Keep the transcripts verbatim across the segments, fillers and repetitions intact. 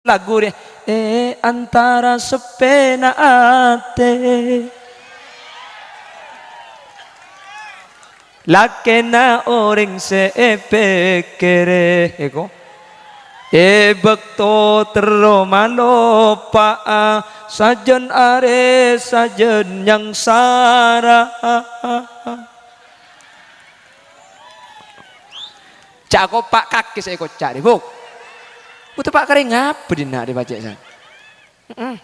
Lagu rè, "È antara seppèna atè, lakèna orèng sè èpèkkèrè." Èko. È bâkto terro maloppa'a, sajân arè sajân nyangsara. Ca' akopa' kakè sè èkoca' rè, Bu. Bu, teppa' karè ngapa dinna' rè pajhât, San? Heeh.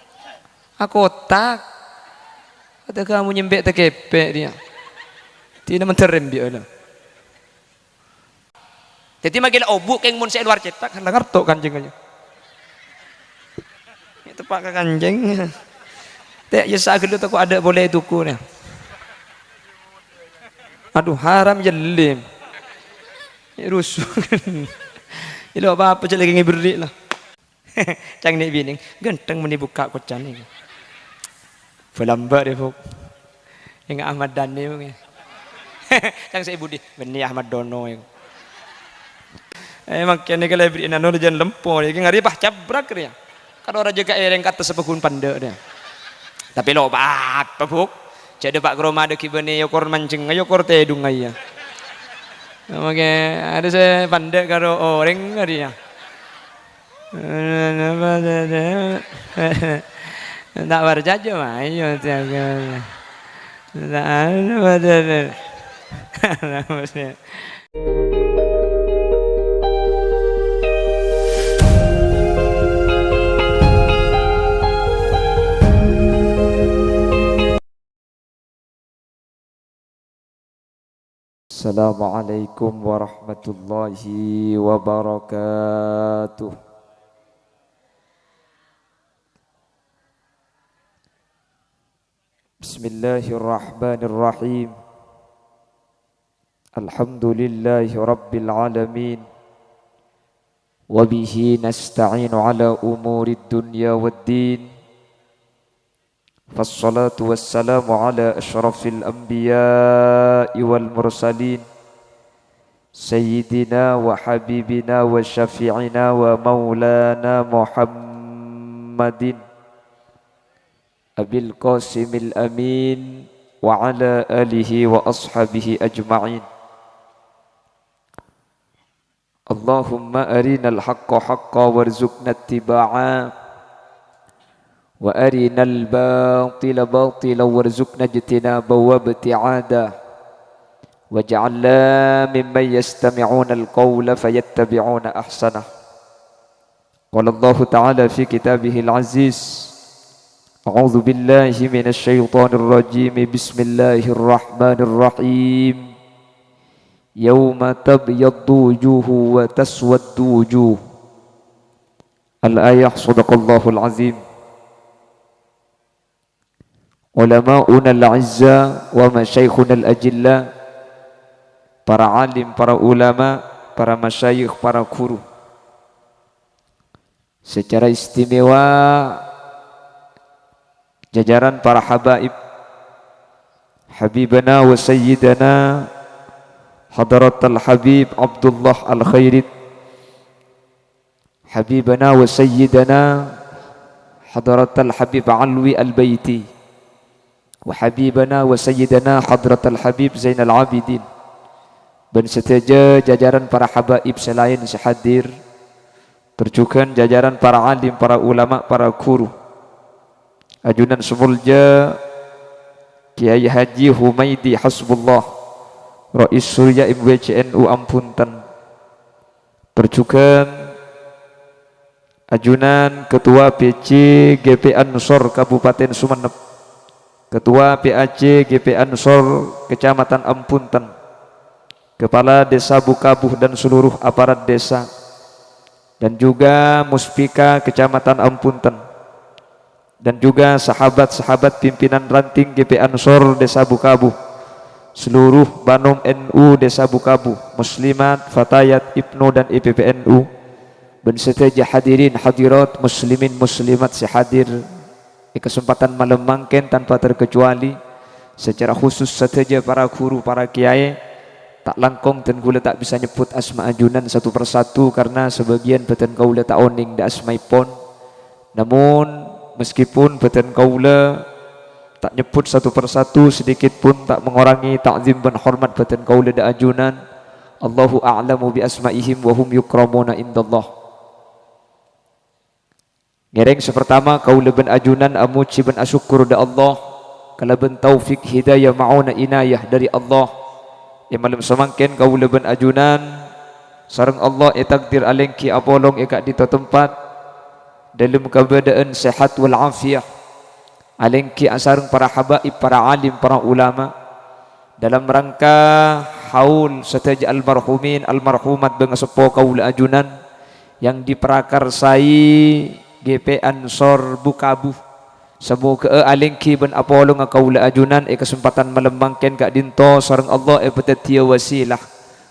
Akotak. Ada kamu nyempè' tekepè' dia. Dina mendher embi' la. Dhâddhi makkè la obu' kèng mon sè è lowar cètak, la ngarto' kancèng aja. Teppa' ka kancèng. Tè', ya saghâllu tako' adâ' polè è toko nè. Adu, haram jhellim. Rusuh. Ilo apa-apa jhelli kèng èberri' la. Cang nè' binèng, ghântheng mènè bukka' koca'na. Bâlâmbâ' rè, Bu. Enga' Ahmad Dhani, Bu. Cang sè budi, bânnè Ahmad Dono, ya. Eh, mangkèn nèka la èberri'na nor jân lempo, ya. Ngarè pas cabrak, ya. Karo rajâ ka èrèng ka attas paggun pandâ', ya. Tapè lo apa, Bu? Jhâ' dâpa' ka roma dâggi' bânnè, yokor manjeng, yokor tèdung, ya. Mangkèn, ada sè pandâ' karo orèng, ya. Ta' parcajâ, mayu, tiaga. Ta' ada. Assalamualaikum warahmatullahi wabarakatuh. Bismillahirrahmanirrahim. Alhamdulillahi rabbil alamin. Wa bihi nasta'inu ala umurid dunya wad din. Fassalatu wassalamu ala asyrafil anbiya'i wal mursalin, sayyidina wa habibina wa syafi'ina wa maulana Muhammadin Abil Qasimil Amin wa ala alihi wa ashabihi ajma'in. Allahumma arinal haqqa haqqa warzuqna ittiba'a, wa arinal batila batila warzuqna ijtinaba wa ibti'ada, waj'alna mimman yastami'unal qawla fayattabi'una ahsanah. Qala Allahu ta'ala fi kitabihil aziz, a'udzu billahi minasy syaithanir rajim, bismillahirrahmanirrahim. Yauma tabyaddu wujuhu wa taswaddu wujuh. Al-ayah, sadaqallahul azim. Ulama'unal a'izza wa masyayikhunal ajilla, para alim, para ulama, para masyayikh, para guru. Secara istimewa, jajaran para habaib, Habibana wa Sayyidana Hadratal Habib Abdullah Al-Khairit, Habibana wa Sayyidana Hadratal Habib Alwi Al-Baiti, wa Habibana wa Sayyidana Hadratal Habib Zainal Abidin, bân sadhâjâ jajaran para habaib sè laèn sè hadir, tor jhughân jajaran para alim, para ulama, para guru. Ajunan sè molja Kiai Haji Humaidi Hasbullah, Rais Surya M W C N U Ampunten. Tor jhughân ajunan Ketua P C G P Ansor Kabupaten Sumenep, Ketua P A C G P Ansor Kecamatan Ampunten, Kepala Desa Bukabuh dan seluruh aparat desa, dan juga Muspika Kecamatan Ampunten, dan juga sahabat-sahabat pimpinan ranting G P Ansor Desa Bukabuh, seluruh Banom N U Desa Bukabuh, muslimat, fatayat, ibnu, dan I P P N U, bân sadhâjâ hadirin hadirat, muslimin muslimat sè hadir è kasempadhân malem mangkèn tanpa terkecuali, secara khusus sadhâjâ para guru, para kiai, ta' langkong dân kaulâ ta' bisa nyebbhut asma ajunan satu persatu karena sebagian bâdân kaulâ ta' onèng dâ' asmaèpon. Namun, meskipun bâdân kaulâ ta' nyebbhut satu per satu, sedikit pun ta' mengurangi ta'zim bân hormat bâdân kaulâ dâ' ajunan. Allahu a'lamu bi asma'ihim wa hum yukramuna indallah. Ngèrèng sè partama, kaulâ bân ajunan amojhi bân asokkor dâ' Allah kalabân taufik hidayah ma'onah inayah dâri Allah. È malem samangkèn kaulâ bân ajunan sareng Allah ètakdir alèngghi apolong è ka'dinto tempat dâlem kabâdâ'ân sehat wal afiyah, alèngghi asareng para habaib, para alim, para ulama. Dalam rangka haul sadhâjâ almarhumin, almarhumat bângaseppo kaulâ ajunan yang diprakarsai G P Ansor Bukabu. Samoghâ'â alèngghi bân apolongnga kaulâ ajunan è kasempadhân malem mangkèn ka'dinto sareng Allah èpadhâddhiyâ wasilah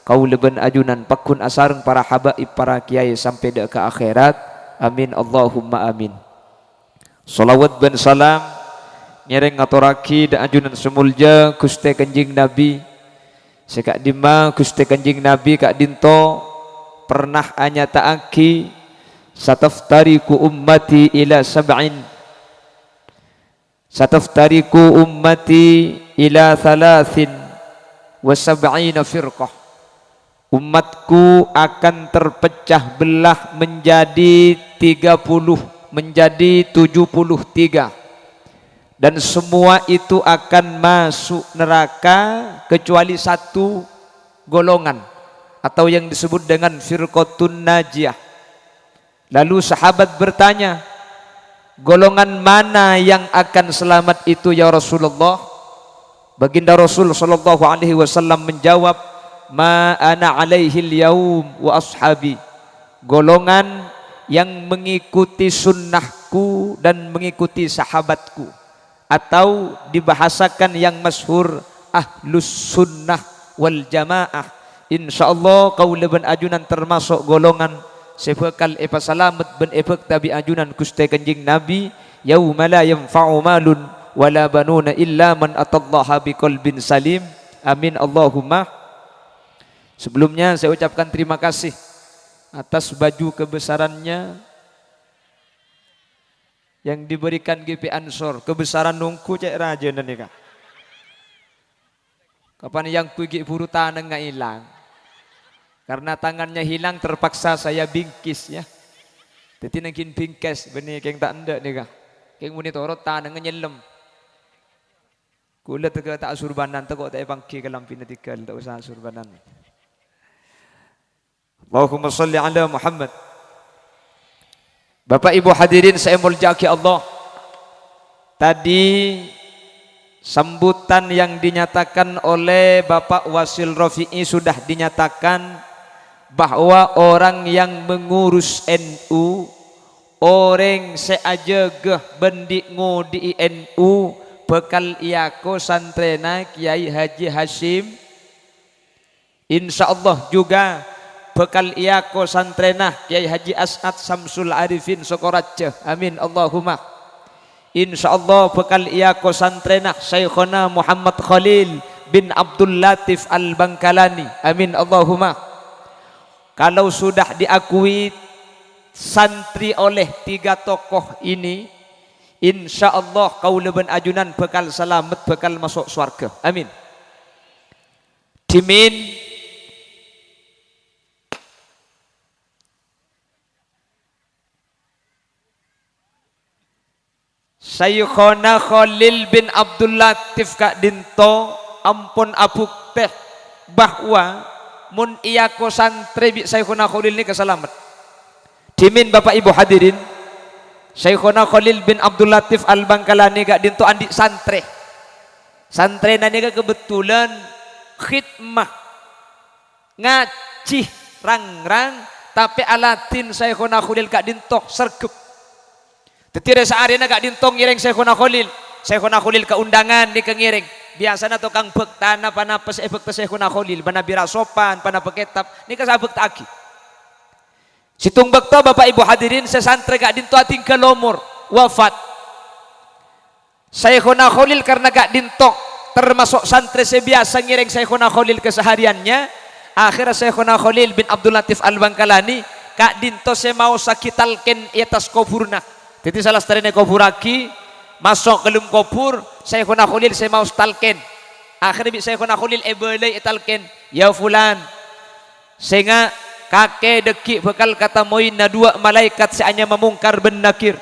kaulâ bân ajunan pagghun asareng para habaib, para kèyaè sampè' dâ' ka akhèrat. Amin, Allahumma amin. Shalawat bân salam ngèrèng ngatorraghi dâ' ajunan sè molja Ghustè Kanjeng Nabi. Sè ka'dimma Ghustè Kanjeng Nabi ka'dinto pernah anyata'aghi, "Sataftariqu ummati ila sab'in, sataftariqu ummati ila thalathin wa sab'ina firqah." Umatku akan terpecah belah menjadi tiga puluh, menjadi tujuh puluh tiga. Dan semua itu akan masuk neraka kecuali satu golongan, atau yang disebut dengan firqatun najiyah. Lalu sahabat bertanya, "Golongan mana yang akan selamat itu, ya Rasulullah?" Baginda Rasul sallallahu alaihi wasallam menjawab, "Ma ana alaihil yaum wa ashabi." Golongan yang mengikuti sunnahku dan mengikuti sahabatku. Atau dibahasakan yang masyhur, Ahlus Sunnah wal Jamaah. Insyaallah, kaulâ bân ajunan termasuk golongan sè bhâkal èpasalamet bân èbhâkta bi' ajunan Ghustè Kanjeng Nabi, "Yauma la yanfa'u malun wala banuna illa man atallaha biqalbin salim." Amin, Allahumma. Sebelumnya, saya ucapkan terima kasih atas baju kebesarannya yang diberikan G P Ansor. Kebesaran ongghu cè' rajâna nèka. Kapan èyangghuy ghi' buru tanengnga èlang. Karena tangannya hilang, terpaksa saya bingkis, ya. Dhâddhi nangghing bingkis, bânnè kèng ta' endâ' nèka. Kèng mon ètorot tanengnga nyellem. Kaulâ tèghâ ta' asurbanan, tako' ta' èpangghi kalambhina tèghâl, ta' osa asurbanan. Allahumma shalli ala Muhammad. Bapak Ibu hadirin sè èmoljâ'aghi Allah, tadi sambutan yang dinyatakan oleh Bapak Wasil Rafi'i sudah dinyatakan bahwa orang yang mengurus N U, orèng sè ajâgâ bân di-, ngodi'i N U, bhâkal èako santrèna Kyai Haji Hasyim. Insyaallah juga bhâkal èako santrèna Kyai Haji As'ad Samsul Arifin Sokoraja. Amin, Allahumma. Insyaallah bhâkal èako santrèna Syaikhona Muhammad Khalil bin Abdul Latif Al-Bangkalani. Amin, Allahumma. Kalau sudah diakui santri oleh tiga tokoh ini, insyaallah kaulâ bân ajunan bhâkal salamet, bhâkal maso' sowarghâ. Amin. Dhimèn Syaikhona Khalil bin Abdul Latif ka'dinto ampon abhuktè bahwa mon èako santrè bi' Syaikhona Khalil nèka salamet. Dhimèn Bapak Ibu hadirin, Syaikhona Khalil bin Abdul Latif Al-Bangkalani ka'dinto andi' santrè. Santrèna nèka kebetulan khidmah, ngajhi rang-rang, tapè aladhin Syaikhona Khalil ka'dinto sergep. Dhâddhi rè-saarèna ka'dinto ngèrèng Syaikhona Khalil. Syaikhona Khalil kaonḍhângan nèka ngèrèng. Biyasana tokang bhâktana ponapa sè èbhâkta Syaikhona Khalil, ponapa bira sopan, ponapa kètab, nèka sè abhâkta'aghi. Sèttong bâkto, Bapak Ibu hadirin, sè santrè ka'dinto adhinggal omor, wafat. Syaikhona Khalil karna ka'dinto termaso' santrè sè biyasa ngèrèng Syaikhona Khalil kesehariannya, akhèrra Syaikhona Khalil bin Abdul Latif Al-Bangkalani ka'dinto sè maossaghi talqin è attas kobhurna. Dhâddhi salastarèna èkobhurraghi, maso' ka dâlem kobhur, Syaikhona Kholil sè maos talkèn. Akhèrra bi' Syaikhona Kholil èbâlâi ètalkèn, "Ya Fulan, sènga' kakè dhâggi' bhâkal katamoy naduwâ' malaèkat sè anyama Mungkar bân Nakir.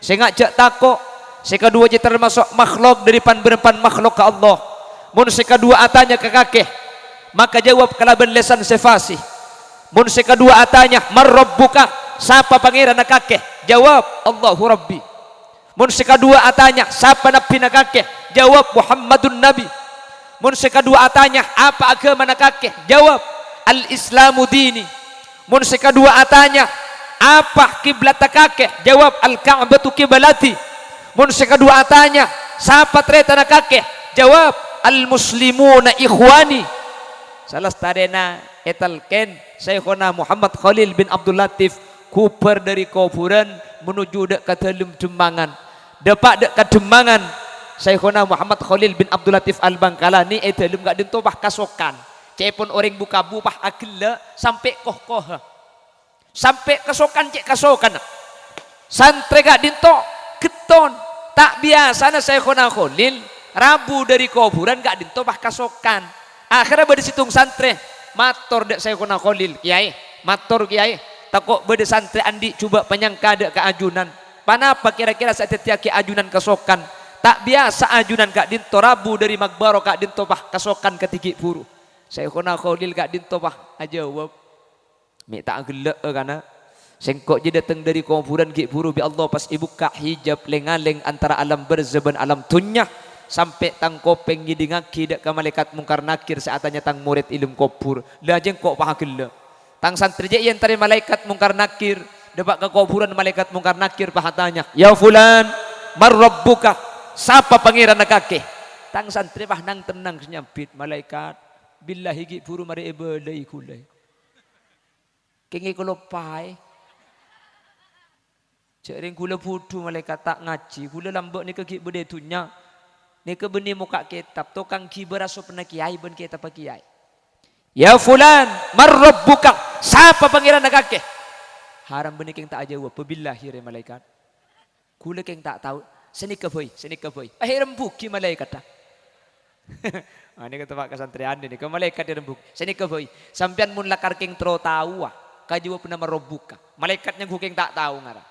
Sènga' jhâ' tako', sè kaduwâ jiyâ tamaso' makhlok dhâri pan-bârâmpan makhlokkah Allah. Mon sè kaduwâ atanya ka kakè, maka jâwâb kalabân lèsan sè fasih. Mon sè kaduwâ atanya, 'Man Rabbuka?' Sapa Pangèranna kakè? Jâwâb, 'Allahu Rabbi.' Mon sè kaduwâ atanya, 'Sapa nabbhina kakè?' Jâwâb, 'Muhammadun Nabi.' Mon sè kaduwâ atanya, 'Apa aghâmana kakè?' Jâwâb, 'Al-Islamu dini.' Mon sè kaduwâ atanya, 'Apa kiblatta kakè?' Jâwâb, 'Al-Ka'batu kiblati.' Mon sè kaduwâ atanya, 'Sapa tarètanna kakè?' Jâwâb, 'Al-muslimuna ikhwani.'" Salastarèna ètalkèn, Syaikhona Muhammad Kholil bin Abdul Latif ghubâr dhâri kobhurân menuju dâ' ka dâlem dhemmangan. Dâpa' dâ' ka dhemmangan, Syaikhona Muhammad Kholil bin Abdul Latif Al-Bangkalani è dâlem ka'dinto pas kasokan. Ca'èpon orèng bu-kabu pas aghellâ' sampè' koh-koha. Sampè' kasokan cè' kasokanna. Santrè ka'dinto ghetton. Ta' biyasana Syaikhona Kholil rabu dhâri kobhurân ka'dinto pas kasokan. Akhèrra bâdâ sèttong santrè mator dâ' Syaikhona Kholil, "Kèyaè, mator Kèyaè, tako' bâdâ santrè andi' jhubâ' panyangka dâ' ka ajunan. Ponapa kèra-kèra sè adhâddhiyâghi ajunan kasokan? Ta' biyasa ajunan ka'dinto rabu dhâri maghbâro ka'dinto pas kasokan ka dhiggi' buru." Syaikhona Kholil ka'dinto pas ajâwâb, "Mè' ta' aghellâ'â, kana'. Sèngko' jiyâ dâteng dhâri kobhurân ghi' buru bi' Allah pas èbukka' hijab lèng-ngalèng antara alam barzah bân alam dhunnya, sampè' tang kopèng ngèdingngaghi dâ' ka malaèkat Mungkar Nakir sè atanya tang morèd è dâlem kobhur. La jhâ' sèngko' pas aghellâ'. Tang santrè jiyâ èentarè malaèkat Mungkar Nakir, dâpa' ka kobhurân malaèkat Mungkar Nakir pas atanya, 'Ya Fulan, man rabbuka?' Sapa pangèranna kakè?" Tang santrè pas nang-tennang sè nyambit, "Malaèkat, billahi ghi' buru marè èbâlâi ghulâ." Kèng èkaloppaè. Jhâ' rèng ghulâ budhu malaèkat ta' ngajhi, ghulâ lambâ' nèka ghi' bâdâ è dhunnya. Nèka bânnè mokka' kètab, tokang ghibâ rasopna kèyaè bân kètabbhâ kèyaè. "Ya Fulan, man rabbuka?" Sapa pangèranna kakè? Haram bânnè kèng ta' ajâwâb, billahi rè malaèkat. Ghulâ kèng ta' tao. Sanèka bhâi, sanèka bhâi. Eh, èrembhughi malaèkatta. Ah, nèka teppa' kasantrèyan nèka, malaèkat èrembhughi. Sanèka bhâi. Sampèyan mon lakar kèng terro taowa, ka jâwâbhânna man rabbuka. Malaèkat nyangghu kèng ta' tao ngara.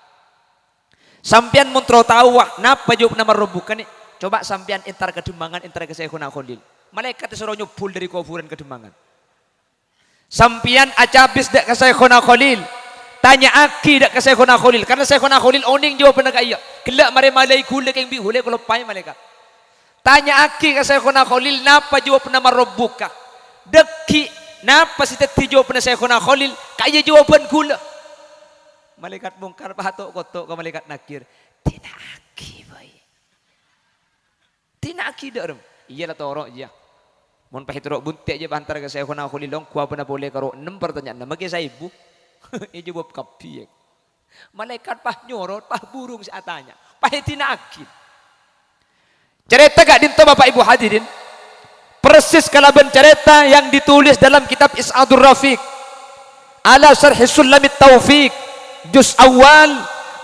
Sampèyan mon terro taowa, napa jâwâbhânna man rabbuka nè? Coba sampèyan entar ka dhemmangan, entar ka Syaikhona Kholil. Malaèkat èsoro nyobbhul dhâri kobhurân ka dhemmangan. Sampèyan acabis dâ' ka Syaikhona Kholil. Tanya'aghi dâ' ka Syaikhona Kholil. Karna Syaikhona Kholil onèng jâwâbhânna ka'iyâ. Ghellâ' marè malaè ghulâ kèng bi' ghulâ èkaloppaè malaèkat. Tanya'aghi ka Syaikhona Kholil, napa jâwâbhânna man rabbuka? Dhâggi', napa sè dhâddhi jâwâbhânna Syaikhona Kholil? Ka'iyâ jâwâbhân ghulâ. Malaèkat Mungkar pato'-koto' ka Malaèkat Nakir. Dina'aghi bhâi. Dina'aghi dâ' remma. Iyâ la toro' iyâ. Mon pas ètoro' bunte' iyâ pas entar ka Syaikhona Kholil, ongghu abâ'na polè karo ennem partanya'anna, makè saèbu. Èjâwâb kabbhi, yâ. Malaèkat pas nyorot, pas burung sè atanya. Pas èdina'aghi. Carèta ka'dinto, Bapak Ibu hadirin, persis kalabân carèta yang ditulis dalam kitab Is'adur Rafiq ala Syarhi Sulamit Taufiq, juz awal,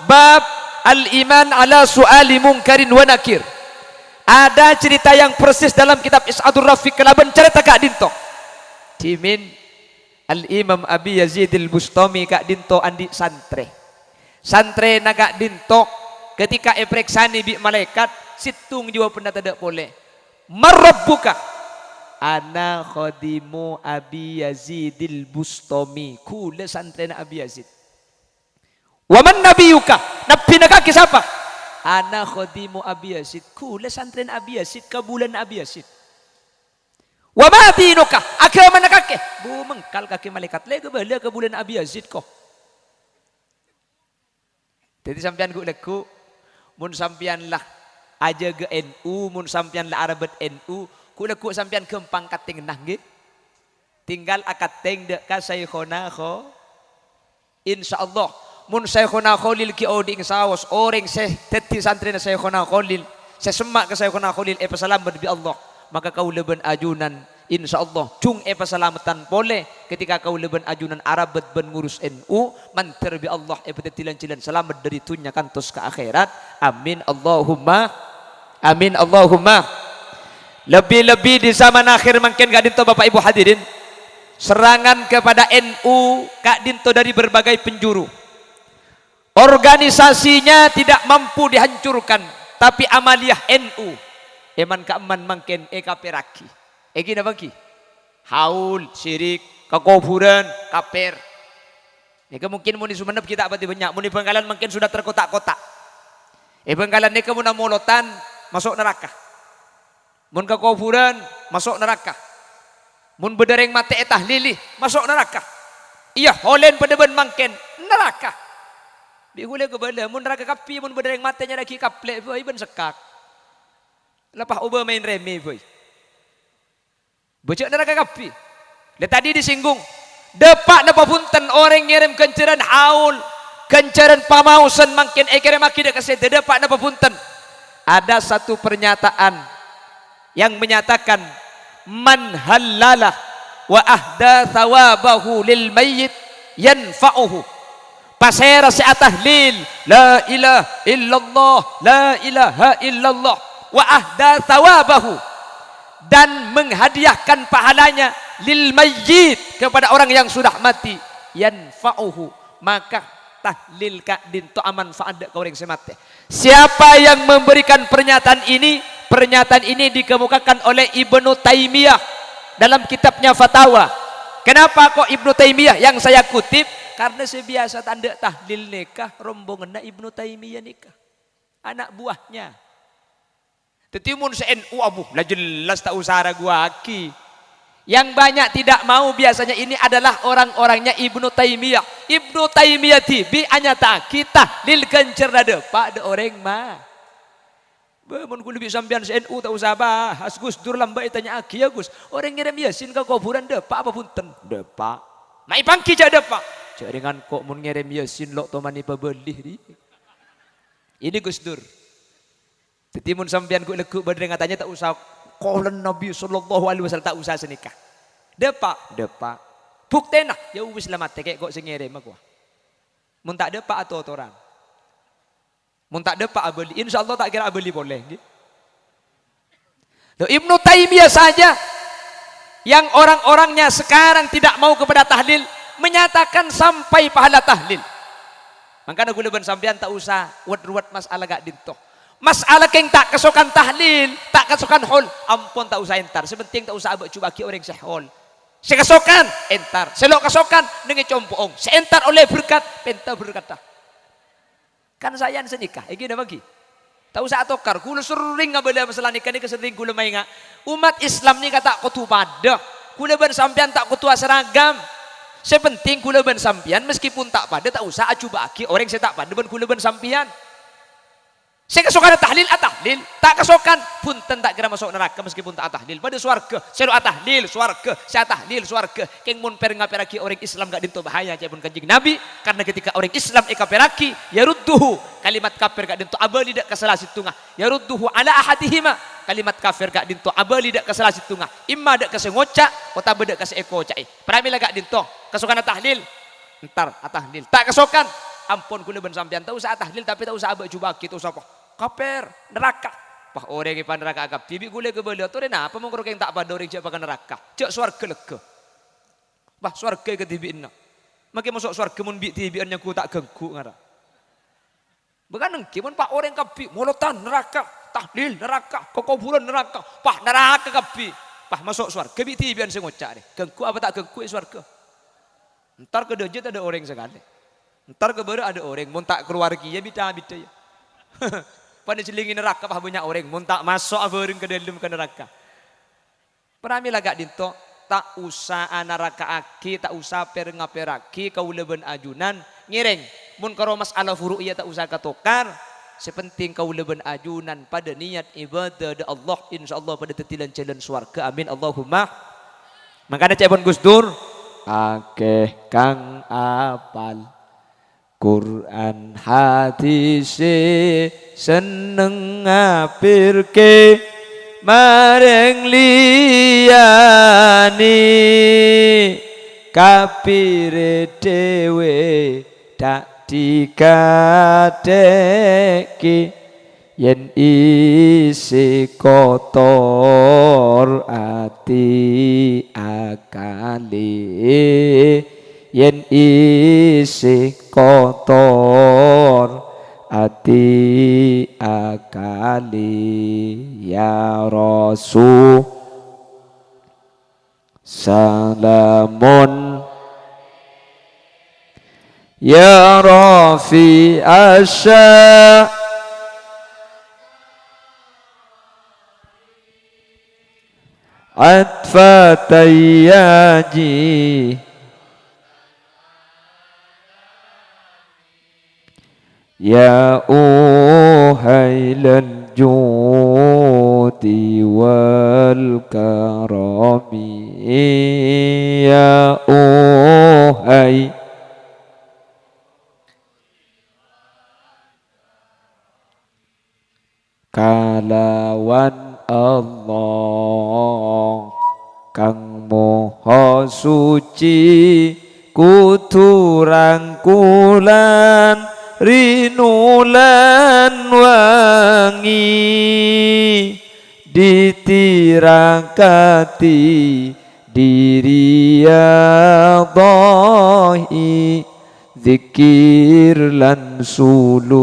bab Al-Iman ala Su'ali Mungkarin wa Nakir. Ada cerita yang persis dalam kitab Is'adur Rafiq kalabân carèta ka'dinto. Dhimèn Al-Imam Abi Yazid Al-Bustami ka'dinto andi' santrè. Santrèna ka'dinto ketika èparèksanè bi' malaèkat, sèttong jâwâbhânna tadâ' polè. "Man rabbuka?" "Ana khadimu Abi Yazidil Bustami." Ghulâ santrèna Abi Yazid. "Wa man nabiyyuka?" Nabbhina kakè sapa? "Ana khadimu Abi Yazid." Ghulâ santrèna Abi Yazid, kabulâna Abi Yazid. "Wa ma dinuka?" Aghâmana kakè? Bu mengkal kakè malaèkat. Lè kabâlâ kabulâna Abi Yazid, ko. Dhâddhi sampèyan ghu'-lagghu', mon sampèyan la ajâgâ N U, mon sampèyan la arabât N U, ghu'-lagghu' sampèyan ghâmpang katèngnga, ngghi? Tinggal akatèng dâ' ka Syaikhona Kho-, insyaallah, mon Syaikhona Kholil ghi' odi'na saos, orèng sè dhâddhi santrèna Syaikhona Kholil, sè semma' ka Syaikhona Kholil èpasalamet bi' Allah, maka kaulâ bân ajunan Insyaallah, jhung èpasalameddhân polè ketika kaulâ bân ajunan arabât bân ngurus N U, mandhâr bi' Allah èpadhâddhi lan-jhâlân salamet dhâri dhunnya kantos ka akhèrat. Amin, Allahumma amin, Allahumma. Lebih-lebih di zaman akhir mangkèn ka'dinto, Bapak Ibu hadirin, serangan kepada N U ka'dinto dari berbagai penjuru. Organisasinya tidak mampu dihancurkan, tapi amaliyah N U èman-ka'emman mangkèn èkapèrraghi. Èngghi napa èngghi? Haul, syirik, ka kobhurân, kapèr. Nèka mungkin mon è Sumenep ghi' ta' patè bânnya', mon è Bangkalan mangkèn sudah terkotak-kotak. È Bangkalan nèka mon amolodhân, maso' naraka. Mon ka kobhurân, maso' naraka. Mon bâdâ rèng matè ètahlili, maso' naraka. Iyâ, holèn padâ bân mangkèn, naraka. Bi' ghulâ kabâlâ, mon naraka kabbhi, mon bâdâ rèng matè nyarèaghi kaplè' bhâi bân sekkak. La pas obâ maèn rèmè bhâi. Bâjâ naraka kabbhi. Lè tadi disinggung. Dâpa' napa bhunten orèng ngèrèm ghânjhârân haul, ghânjhârân pamaosan mangkèn èkèrèmmaghi dâ' ka sèdhâ, dâpa' napa bhunten? Ada satu pernyataan yang menyatakan, "Man hallala wa ahda thawabahu lil mayyit yanfa'uhu." Pasèra sè atahlil, "La ilaha illallah, la ilaha illallah," wa ahda thawabahu, dan menghadiahkan pahalanya lil mayyit, kepada orang yang sudah mati, yanfa'uhu, maka tahlil ka'dinto amanfaat dâ' ka orèng sè matè. Siapa yang memberikan pernyataan ini? Pernyataan ini dikemukakan oleh Ibnu Taimiyah dalam kitabnya Fatawa. Kenapa kok Ibnu Taimiyah yang saya kutip? Karena sè biyasa ta' endâ' tahlil nèka rombonganna Ibnu Taimiyah nèka. Anak buahnya. Dhâddhi mon sè N U abu, la jelas ta' osa raguwaghi. Yang banyak tidak mau biasanya ini adalah orang-orangnya Ibnu Taimiyah. Ibnu Taimiyah dhibi' anyata'aghi tahlil ghânjhârânna dâpa' dâ' orèng ma-, Bâ, mon ghulâ bi' sampèyan sè N U ta' osa bahas, Gus Dur lambâ' ètanya'aghi, yâ Gus. Orèng ngèrèm Yasin ka kobhurân dâpa' apa bhunten? Dâpa'. Ma' èpangghi jhâ' dâpa'. Jhâ' rèng engko' mon ngèrèm Yasin lo' toman èpabâli, ri. Ini Gus Dur. Dhâddhi mon sampèyan ghu'-lagghu' bâdâ rèng atanya, ta' osa, qalan Nabi sallallahu alaihi wasallam, ta' osa sanèka. Dâpa', dâpa'. Buktèna, yâ wis la matè kèng ko' sè ngèrèm, kowa. Mon ta' dâpa' atotoran. Mon ta' dâpa' abâli, insyaallah ta' kèra abâli polè, ngghi. Loh, Ibnu Taimiyah saja yang orang-orangnya sekarang tidak mau kepada tahlil, menyatakan sampai pahala tahlil. Mangkana ghulâ bân sampèyan ta' osa wet-ruwet mas'ala ka'dinto. Mas'ala kèng ta' kasokan tahlil, ta' kasokan haul, ampon ta' osa entar. Sè pentèng ta' osa abâ'-jhubâ'âghi orèng sè haul. Sè kasokan, entar. Sè lo' kasokan, nèngè compo'ong. Sè entar ollè berkat, pènta berkatta. Kan saèyan sanèka, èngghi napa èngghi? Ta' osa atokar, ghulâ serrèng ngabâlâ masalah nèka, nèka serrèng ghulâ maènga'. Ommat Islam nèka ta' kodhu padâ. Ghulâ bân sampèyan ta' kodhu asaragam. Sè pentèng ghulâ bân sampèyan, meskipun ta' padâ, ta' osa ajhubâ'âghi orèng sè ta' padâ bân ghulâ bân sampèyan. Sè kasokanna tahlil, atahlil. Ta' kasokan, bhunten, ta' kèra maso' naraka meskipun ta' atahlil. Padâ sowarghâ. Sè lo' atahlil, sowarghâ. Sè atahlil, sowarghâ. Kèng mon pèr-ngapèrraghi orèng Islam ka'dinto bahaya, ca'èpon Kanjeng Nabi, karena ketika orèng Islam èkapèrraghi, yarudduhu, kalimat kafir ka'dinto abâli dâ' ka sala sèttonga. Yarudduhu ala ahadihima, kalimat kafir ka'dinto abâli dâ' ka sala sèttonga. Imma dâ' ka sè ngoca' otabâ dâ' ka sè èkoca'è. Pramèla ka'dinto, kasokanna tahlil, entar atahlil. Ta' kasokan, ampon ghulâ bân sampèyan ta' osa atahlil, tapè ta' osa abâ'-jhubâ'âghi, ta' osa apa. Kafir, naraka. Wah, orèng èpanaraka'a kabbhi bi' ghulâ kabâlâ. Torè napa mon karo kèng ta' padâ orèng jhâ' bhâkal naraka. Jhâ' sowarghâ lèghâ. Wah, sowarghâ èkadhibi'ânna. Makè maso' sowarghâ mon bi'-dhibi'ân nyangghu ta' ganggu ngara. Bhâkal èngghi mon pa' orèng kabbhi, molodhân naraka, tahlil naraka, ka kobhurân naraka, pa' naraka kabbhi. Pa' maso' sowarghâ bi'-dhibi'ân sè ngoca' rè. Ganggu apa ta' ganggu è sowarghâ? Entar ka dâjât tadâ' orèng sakalè. Entar ka bârâ' adâ' orèng, mon ta' kalowar kèya bidhâ-bidhâ, yâ. Panèjellingè naraka, pa' bânnya' orèng, mon ta' maso'a bhâreng ka dâlem ka naraka. Pramèla ka'dinto, ta' osa anaraka'aghi, ta' osa pèr-ngapèrraghi kaulâ bân ajunan. Ngèrèng, mon karo mas'ala furu'iyah ta' osa katokar. Sè pentèng kaulâ bân ajunan padâ niyat ibâdâ dâ' Allah, insyaallah padâ dâddhi lan-jhâlân sowarghâ. Amin, Allahumma. Mangkana ca'èpon Gus Dur, akèh kang apal Qur'an hadis sè senneng ngapèrkè. Marèng liyane kapire dhewe ta' digatekke. Yen isi kotor ati akale, yen isi kotor ati akale, ya Rasul. Salamun ya rafi asya atfa tayyaji. Ya uhailal judi wal karami, ya uhai. Kalawan Allah kang moho suci, kodhu rangkulan rino lan wangi, ditirakati diriyadhahi. Dzikir lan suluk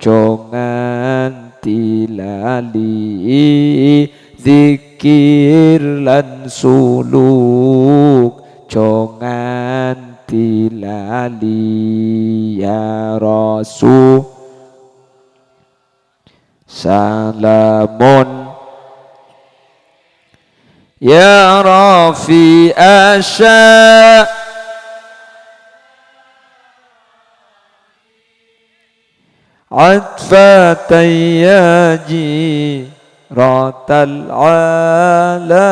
jho nganti lali, dzikir lan suluk jho nganti lali, ya Rasul. Salamun ya rafi asya atfa tayyaji ratal ala.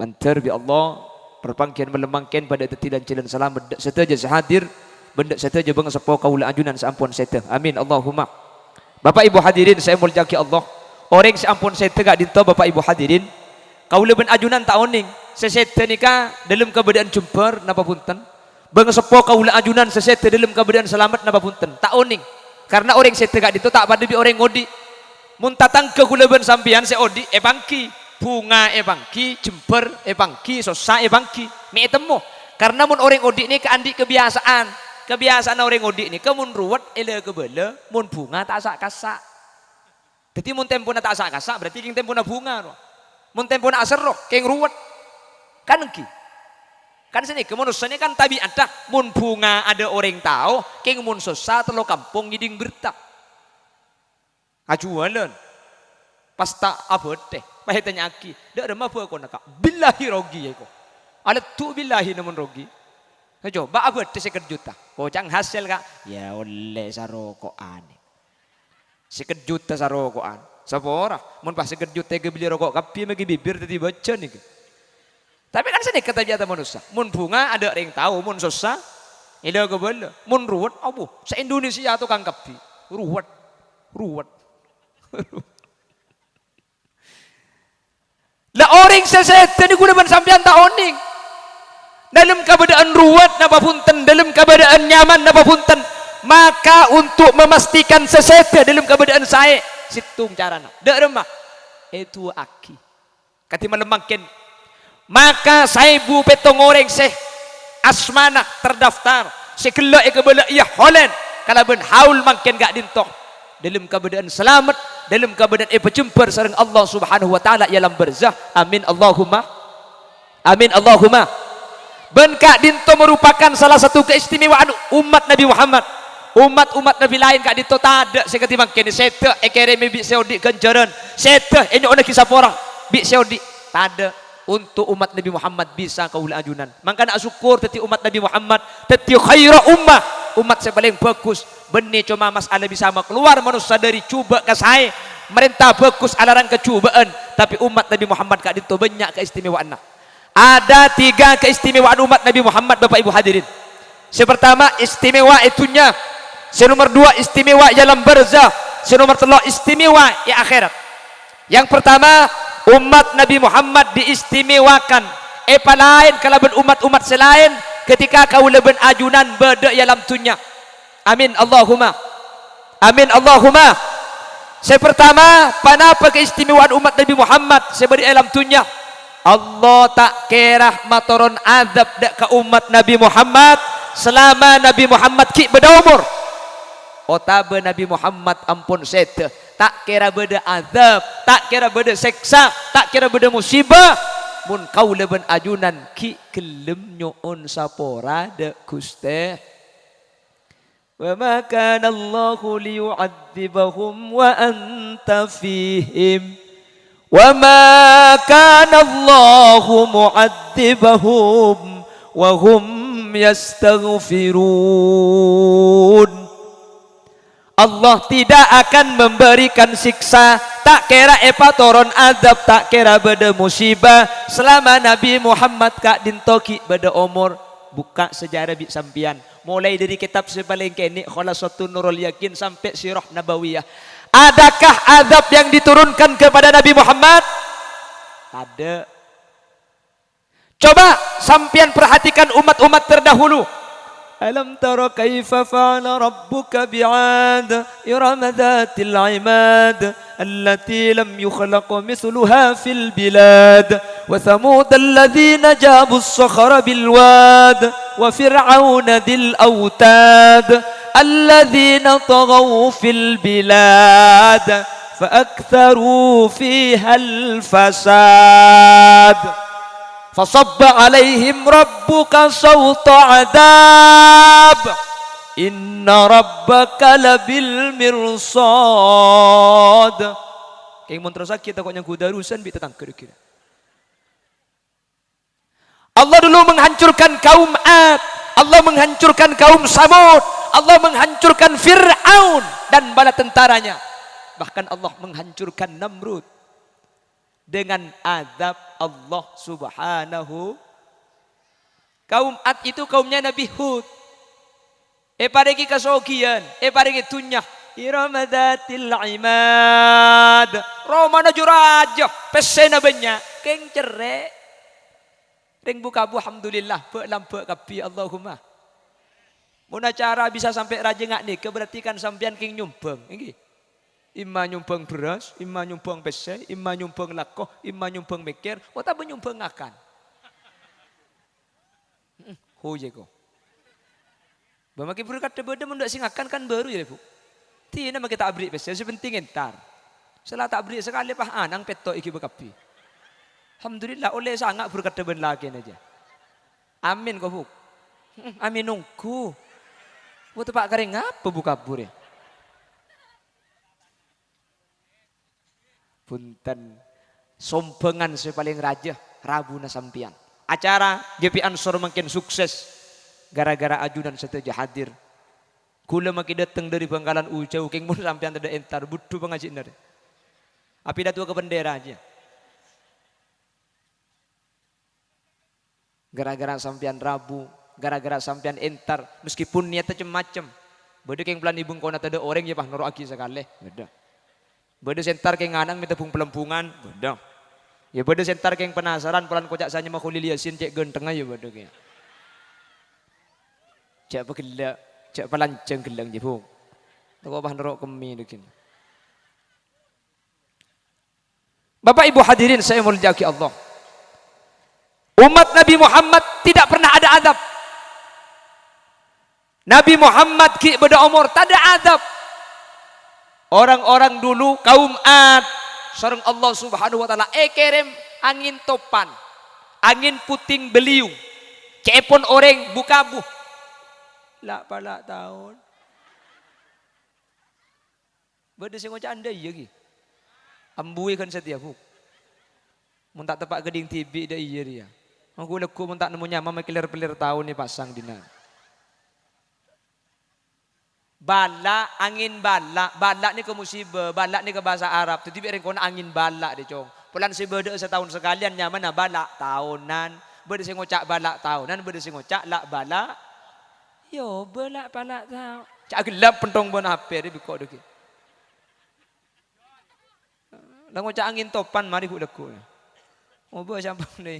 Mandhâr bi' Allah, parpangghiyân malem mangkèn padâ dhâddhi lan-jhâlân salamet, dâ' sadhâjâ sè hadir, bân dâ' sadhâjâ bângaseppo kaulâ ajunan sè ampon sèdhâ. Amin, Allahumma. Bapak Ibu hadirin sè èmoljâ'aghi Allah, orèng sè ampon sèdhâ ka'dinto, Bapak Ibu hadirin, kaulâ bân ajunan ta' onèng, sè sèdhâ nèka dâlem kabâdâ'ân jembhâr napa bhunten? Bângaseppo kaulâ ajunan sè sèdhâ dâlem kabâdâ'ân salamet napa bhunten? Ta' onèng. Karna orèng sèdhâ ka'dinto ta' padâ bi' orèng odi'. Mon tatangghâ kaulâ bân sampèyan sè odi' èpangghi, bhunga èpangghi, jembhâr èpangghi, sossa èpangghi, mè' ètemmo. Karna mon orèng odi' nèka andi' kabiyasa'an. Kabiyasa'anna orèng odi' nèka mon ruwet èla-kabâlâ, mon bhunga ta' sa'-kassa'. Dhâddhi, mon tempona ta' sa'-kassa', berarti kèng tempona bhunga, rowa. Mon tempona aserro, kèng ruwet. Kan ènggi? Kan sanèka, manossa nèka kan tabi'atta, mon bhunga adâ' orèng tao, kèng mon sossa tello kampong ngèdhing berta. Ajhuwâlân. Pas ta' abâdhâ, pas ètanya'aghi, "Dâ' remma bhâkona, Ka'?" "Billahi rogi, ya, ko'." Aleddu' billahina mon rogi. Coba abâdhâ sèket juta. Koca'na hasèl, Ka'? Ya, ollè saroko'an. Sèket juta saroko'an. Sapora? Mon pas sèket juta èghâbelli roko' kabbhi, maghi bibir dhâddhi bâjâ nèka. Tapè kan sanèka tabi'atta manossa. Mon bhunga adâ' rèng tao, mon sossa, èla-kabâlâ. Mon ruwet, abbhu, sa-Indonesia tokang kabbhi. Ruwet. Ruwet. La orèng sè sèdhâ nèko kaulâ bân sampèyan ta' onèng. Dâlem kabâdâ'ân ruwet napa bhunten, dâlem kabâdâ'ân nyaman napa bhunten. Maka untuk memastikan sè sèdhâ dâlem kabâdâ'ân saè, sèttong carana. Dâ' remma? Èdu'aaghi. Kadhi malem mangkèn. Maka saèbu pèttong orèng sè asmana terdaftar, sè ghellâ' èkabâlâ'iyâ holèn kalabân haul mangkèn ka'dinto. Dâlem kabâdâ'ân salamet, dâlem kabâdâ'ân èpajembhâr sareng Allah Subhanahu wa Ta'ala è alam barzah. Amin, Allahumma. Amin, Allahumma. Bân ka'dinto merupakan salah satu keistimewaan umat Nabi Muhammad. Umat-umat Nabi laèn ka'dinto tadâ' sè kadhi mangkèn, sèdhâ èkèrèmè bi' sè odi' ghânjhârân, sèdhâ ènyo'onnaghi sapora bi' sè odi'. Tadâ'. Untuk umat Nabi Muhammad bisa kaulâ ajunan. Mangkana asokkor dhâddhi umat Nabi Muhammad, dhâddhi khaira ummah, umat sè palèng bhâghus. Bânnè coma mas'ala bisa makalowar manossa dâri jhubâ' ka saè. Marènta bhâghus alarang ka jhubâ'ân, tapè ommat Nabbhi Muhammad ka'dinto bânnya' kaistimewaanna. Ada tiga keistimewaan ommat Nabbhi Muhammad, Bapa' Ibu hadirin. Sè partama, istimewa è dhunnya. Sè nomer duwâ', istimewa è alam barzah. Sè nomer tello', istimewa è akhèrat. Yang pertama, ommat Nabbhi Muhammad diistimewakan, èpalaèn kalabân ommat-ommat sè laèn ketika kaulâ bân ajunan bâdâ è alam dhunnya. Amin, Allahumma. Amin, Allahumma. Sè partama, ponapa kaistimewaan ommat Nabbhi Muhammad sè bâdâ è alam dhunnya? Allah ta' kèra matoron adzâb dâ' ka ommat Nabbhi Muhammad salama Nabbhi Muhammad ghi' bâdâ omor. Otabâ Nabbhi Muhammad ampon sèdhâ, ta' kèra bâdâ adzâb, ta' kèra bâdâ sèksa, ta' kèra bâdâ musibâ, mon kaulâ bân ajunan ghi' ghellem nyo'on sapora dâ' Ghustè. "Wa ma kana Allahu liyu'adzibahum wa anta fihim, wa ma kana Allahu mu'adzibahum wa hum yastaghfirun." Allah tidak akan memberikan siksa, ta' kèra èpatoron adzâb, ta' kèra bâdâ musibâ, salama Nabbhi Muhammad ka'dinto ghi' bâdâ omor. Bukka' sejarah bi' sampèyan. Molaè dâri kètab sè palèng kènè', Khulasatun Nurul Yakin, sampè' Sirah Nabawiyah. Adakah azab yang diturunkan kepada Nabi Muhammad? Tadâ'. Coba sampèyan perhatikan umat-umat terdahulu. Alam tara kaifa fa'ala rabbuka bi'ad, irama dzatil 'imad, allati lam yukhlaq mitsluha fil bilad, wa tsamudalladzina jabus shakhra bil wad, wa fir'auna dzil autad, alladzina taghaw fil bilad, fa aktsaru fihal fasad. Fasabba 'alaihim rabbuka sauta 'adzab. Inna rabbaka labil mirsad. Kèng mon terrosaghi tako' nyangghu darusan bi' tatangghâ dhâgghina. Allah dulu menghancurkan kaum Ad, Allah menghancurkan kaum Samud, Allah menghancurkan Fir'aun dan bala tentaranya. Bahkan Allah menghancurkan Namrud dengan azab Allah Subhanahu. Kaum Ad itu kaumnya Nabi Hud. Èparèngè kasogiyân, èparèngè dhunnya. Irama dzatil 'imad. Romana jâ rajâ, pèssèna bânnya', kèng cerrè'. Rèng Bu-kabu, alhamdulillah, bâ' lambâ' kabbhi, Allahumma. Mon acara bisa sampè' rajâ nga' nèka, berarti kan sampèyan kèng nyombhâng, ènggi? Imma nyombhâng bherrâs, imma nyombhâng pèssè, imma nyombhâng lako, imma nyombhâng mèkkèr, otabâ nyombhâng ngakan. He'em, hoyè ko. Bâ, makè berkadhâ bâdâ mon dâ' sè ngakan kan bhuru yâ, Bu. Dinah makè ta' aberri' pèssè, sè penting entar. Sè la ta' aberri' sakalè, pas anang pètto' èghibâ kabbhi. Alhamdulillah, ollè sanga' berkadhâ bân lakèna jâ. Amin ko, Bu. He'em, amin ongghu. Bu, teppa' karè ngapa Bu-kabu rè? Bhunten, sombhângan sè palèng rajâ, rabuna sampèyan. Acara G P Ansor mangkèn sukses gara-gara ajunan sadhâjâ hadir. Ghulâ makè dâteng dâri Bangkalan Ujâu, kèng mon sampèyan tadâ' entar, budhu pangajiânna rè. Apidato ka bendera aja. Gara-gara sampèyan rabu, gara-gara sampèyan entar, meskipun niyatta cem-macem. Bâdâ kèng polana è bengkona tadâ' orèng, yâ, pas noro'aghi sakalè. Bâdâ. Bâdâ sè entar kèng nganang mènta bung-palembungan. Bâdâ. Yâ, bâdâ sè entar kèng penasaran polana koca' sè anyama Kholil Yasin cè' ghântengnga, yâ, bâdâ kèya. Jhâ' pagellâ', jhâ' palanjhâng ghellâng, yâ, Bu. Tako' pas noro' kemmè dhâggi'. Bapak Ibu hadirin sè èmoljâ'aghi Allah. Umat Nabi Muhammad tidak pernah ada azab. Nabi Muhammad ghi' bâdâ omor, tadâ' azab. Orang-orang dulu, kaum Ad, sareng Allah Subhanahu wa Ta'ala èkèrèm angèn topan, angèn puting beliung, cè'èpon orèng bu-kabu. La'-pala' taon. Bâdâ sè ngoca' endâ' iyâ, ghi. Ambuwi kan satèya, Bu. Mon ta' teppa' ghâdhing dhibi' dâ' iyâ rèya. Ongghu lagghu' mon ta' nemmo nyama makè lèr-pellèr taon èpasang dinna'. Bala', angèn bala'. Bala' nèka musibah, bala' nèka bhâsa Arab. Dhâddhi bi' rèng kono angèn bala' dhi, Cong. Polana sè bâdâ'â sataon sakalèyan nyamana bala' taonan. Bâdâ sè ngoca' bala' taonan, bâdâ sè ngoca' la' bala'. Yo, bala' pala' tao. Ca' ghellâ' penthong bân H P rè biko' dhâggi'. La ngoca' angèn topan marè ghu-, lagghu'. Obâ sampon dhi.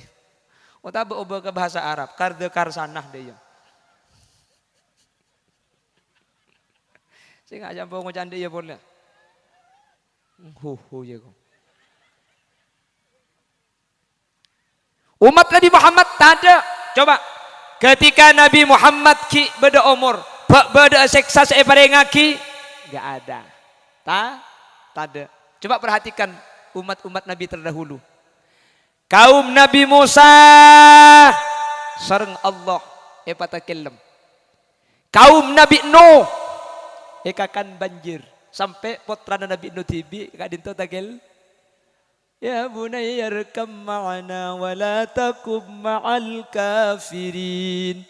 Otabâ obâ ka bhâsa Arab, karda karsana dhi, ya. Sènga' sampon ngoca' dhi, ya, polè. Hu, hu, ya, ko. Umat Nabi Muhammad tadâ'. Coba, ketika Nabi Muhammad ghi' bâdâ omor, bâ-, bâdâ sèksa sè èparèngaghi? Enggak ada. Ta-, tadâ'. Coba perhatikan umat-umat Nabi terdahulu. Kaum Nabi Musa sareng Allah èpatakellem. Kaum Nabi Nuh èkakan banjir. Sampè' pottrana Nabi Nuh dhibi' ka'dinto takel-, "Ya bunayya irkab ma'ana wa la takum ma'al kafirin."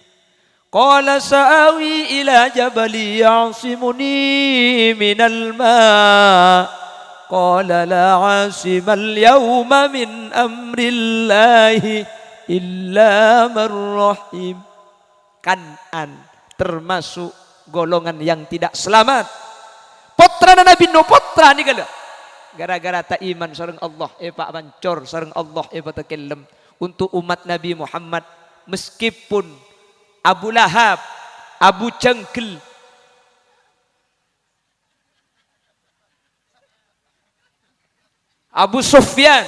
Qala sa'awi ila jabali ya'simuni minal ma'. Qala la 'asimal yauma min amrillahi illa man rahim. Kan'an termasuk golongan yang tidak selamat. Pottrana Nabi Nuh, pottra nèka la. Gara-gara ta' iman sareng Allah, èpapancor sareng Allah, èpatakellem. Untuk umat Nabi Muhammad, meskipun Abu Lahab, Abu Janggal, Abu Sufyan,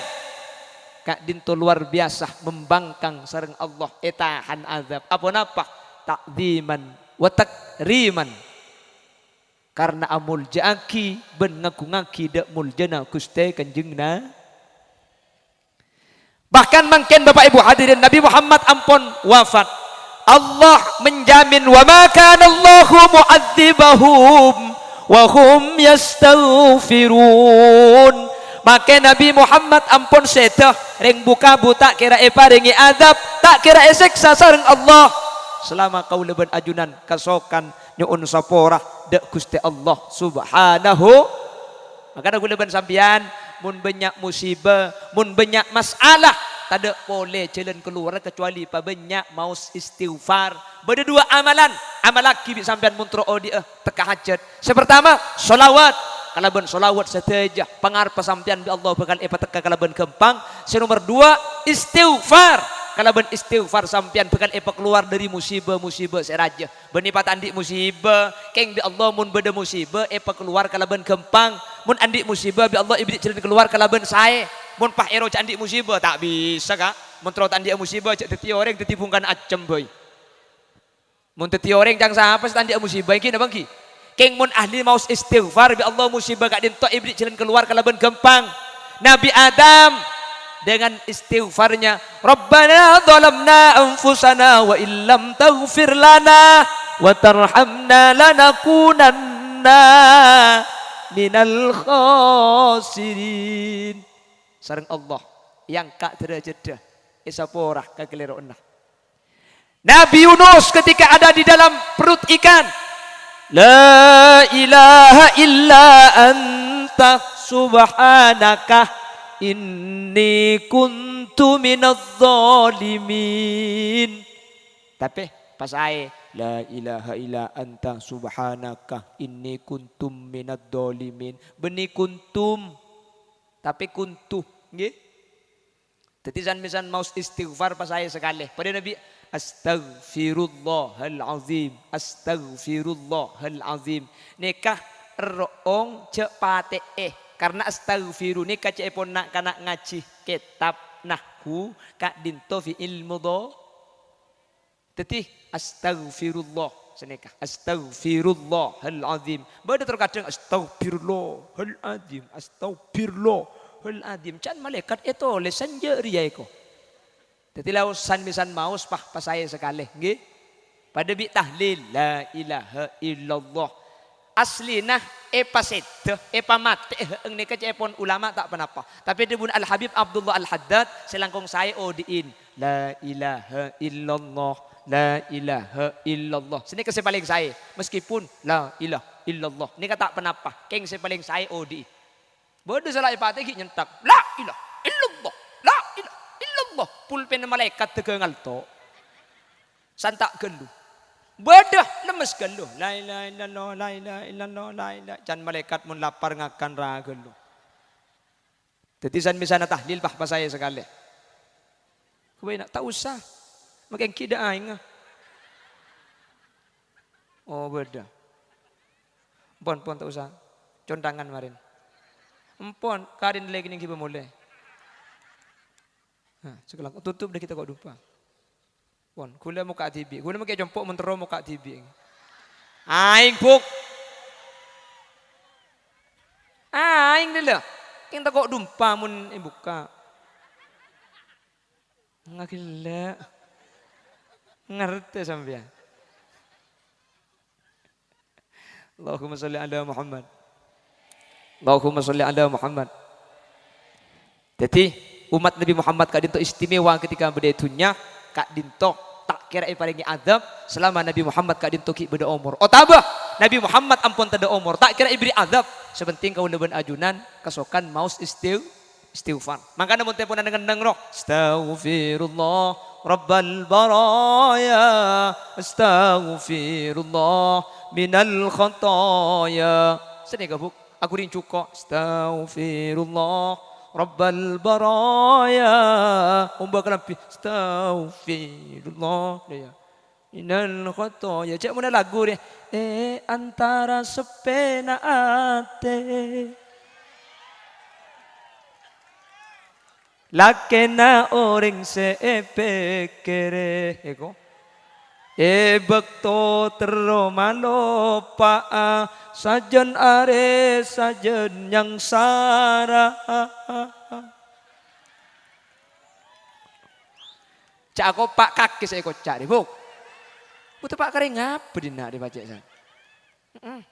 ka'dinto luar biyasa membangkang sareng Allah, ètahan azab. Aponapa? Ta'dhiman wa takriman. Karna amolja'aghi bân ngagungaghi dâ' moljâna Ghustè Kanjeng Na-, Bahkan mangkèn, Bapak Ibu hadirin, Nabi Muhammad ampon wafat. Allah menjamin, "Wa ma kana Allahu mu'adzibahum wa hum yastaghfirun." Makè Nabi Muhammad ampon sèdhâ, rèng bu-kabu ta' kèra èparèngè azab, ta' kèra èsèksa sareng Allah. Salama kaulâ bân ajunan kasokan nyo'on sapora dâ' Ghustè Allah Subhanahu. Makana kaulâ bân sampèyan, mon bânnya' musibah, mon bânnya' masalah, tadâ' polè jhâlân kalowarra kacuali pabânnya' maos istighfar. Bâdâ duwâ' amalan, amallaghi bi' sampèyan mon terro odi'â tekka hajhât. Sè partama, shalawat. Kalabân shalawat sadhâjâ pangarebbhâ sampèyan bi' Allah bhâkal èpatekka kalabân ghâmpang. Sè nomer duwâ', istighfar. Kalabân istighfar sampèyan bhâkal èpakalowar dâri musibah-musibah sè rajâ. Bânnè pa' ta' andi' musibah, kèng bi' Allah mon bâdâ musibah èpakalowar kalabân ghâmpang. Mon andi' musibah bi' Allah èberri' jhâlân kalowar kalabân saè. Mon pas èro jhâ' andi' musibah, ta' bisa, Ka'. Mon terro ta' andi'â musibah, jhâ' dhâddhiyâ orèng dhâddhi bhungkana accem bhâi. Mon dhâddhiyâ orèng ca'na sapa sè ta' andi'â musibah, ènggi napa ènggi? Kèng mon ahli maos istighfar, bi' Allah musibah ka'dinto èberri' jhâlân kalowar kalabân ghâmpang. Nabi Adam dengan istighfarnya, "Rabbana zalamna anfusana wa illam taghfir lana wa tarhamna lanakunanna minal khasirin." Sareng Allah, èangka' dârâjhâddhâ, èsapora kakalèrowanna. Nabi Yunus ketika ada di dalam perut ikan, "La ilaha illa anta subhanaka inni kuntu minadh dhalimin." Tapè pas saè, "La ilaha illa anta subhanaka inni kuntum minadh dhalimin." Bânnè kuntum, tapè kuntu, ngghi? Dhâddhi san-mèsan maos istighfar pas saè sakalè. Padâna bi', "Astaghfirullahal azim, astaghfirullahal azim." Nèka erro'ong jhâ' patè'è. Karna astaghfiru nèka ca'èpon na'-kana' ngajhi kètab nahwu ka'dinto fi'il mudho-, Dhâddhi, astaghfirullah, sanèka. Astaghfirullahal azim. Bâdâ terkadang, "Astaghfirullahal azim, astaghfirullahal azim." Can malaèkat ètolès sanja rèya èko. Dhâddhi, laosan mèsan maos, pas, pas saè sakalè, ngghi? Padâ bi' tahlil, "La ilaha illallah." Aslina èpasèdhâ, èpamatè'è, he'eng nèka ca'èpon ulama ta' ponapa. Tapè dhâbuna Al-Habib Abdullah Al-Haddad, sè langkong saè odi'in. La ilaha illallah, la ilaha illallah. Sanèka sè palèng saè, meskipun la ilah, illallah. Nèka ta' ponapa, kèng sè palèng saè odi'i. Bâdâ sala èpatè ghi' nyentak, "La ilaha illallah, la ilaha illallah." Pulpènna malaèkat dâgâ ngalto. Santa' ghâllu. Bâdâ lemmes ghâllu. "La ilaha illallah, la ilaha illallah, la ilaha." Can malaèkat mon lapar ngakan ra ghâllu. Dhâddhi san-mèsana tahlil, pas, pas saè sakalè. Kabâjâna, "Ta' osa. Makè ènggi dâ' aèngnga." Oh, bâdâ. Empon, empon, ta' osa. Contangan marèn. Empon, karèn lè kènèng ghibâ molè. Nah, sakalangkong tutup dâ' kita ko' dupa. Pon, ghulâ mokka' dhibi'. Ghulâ makè compo' mon terro mokka' dhibi'. Aèng, Buk. Aèng, dâlâ. Kèng tako' dumpa mon èbukka'. Ngagellâ'. Ngartè sampèyan. Allahumma sholli ala Muhammad. Allahumma sholli ala Muhammad. Dhâddhi, ommat Nabi Muhammad ka'dinto istimewa ketika bâdâ è dhunnya, ka'dinto ta' kèra èparèngè adzâb selama Nabi Muhammad ka'dinto ghi' bâdâ omor. Otabâ Nabi Muhammad ampon tadâ' omor, ta' kèra èbèrri' adzâb. Sè pentèng kaulâ bân ajunan kasokan maos istighfar. Istighfar. Mangkana mon tèpona neng-enneng, no. Astaghfirullah rabbal baraya, astaghfirullah minal khataya. Sanèka, Bu, aghuri juko'. Astaghfirullah rabbal baraya. Omba kalambhi. Astaghfirullah. Ya. Minal khataya. Cè' monna lagu rè. È antara seppèna atè. Lakèna orèng sè èpèkkèrè. Èko. È bâkto terro maloppa'a. Sajân arè, sajân nyangsara. Ca'na kopa' kakè sè èkoca' rè, Bu. Bu, teppa' karè ngapa dinna' rè pajhât, sa? Heeh.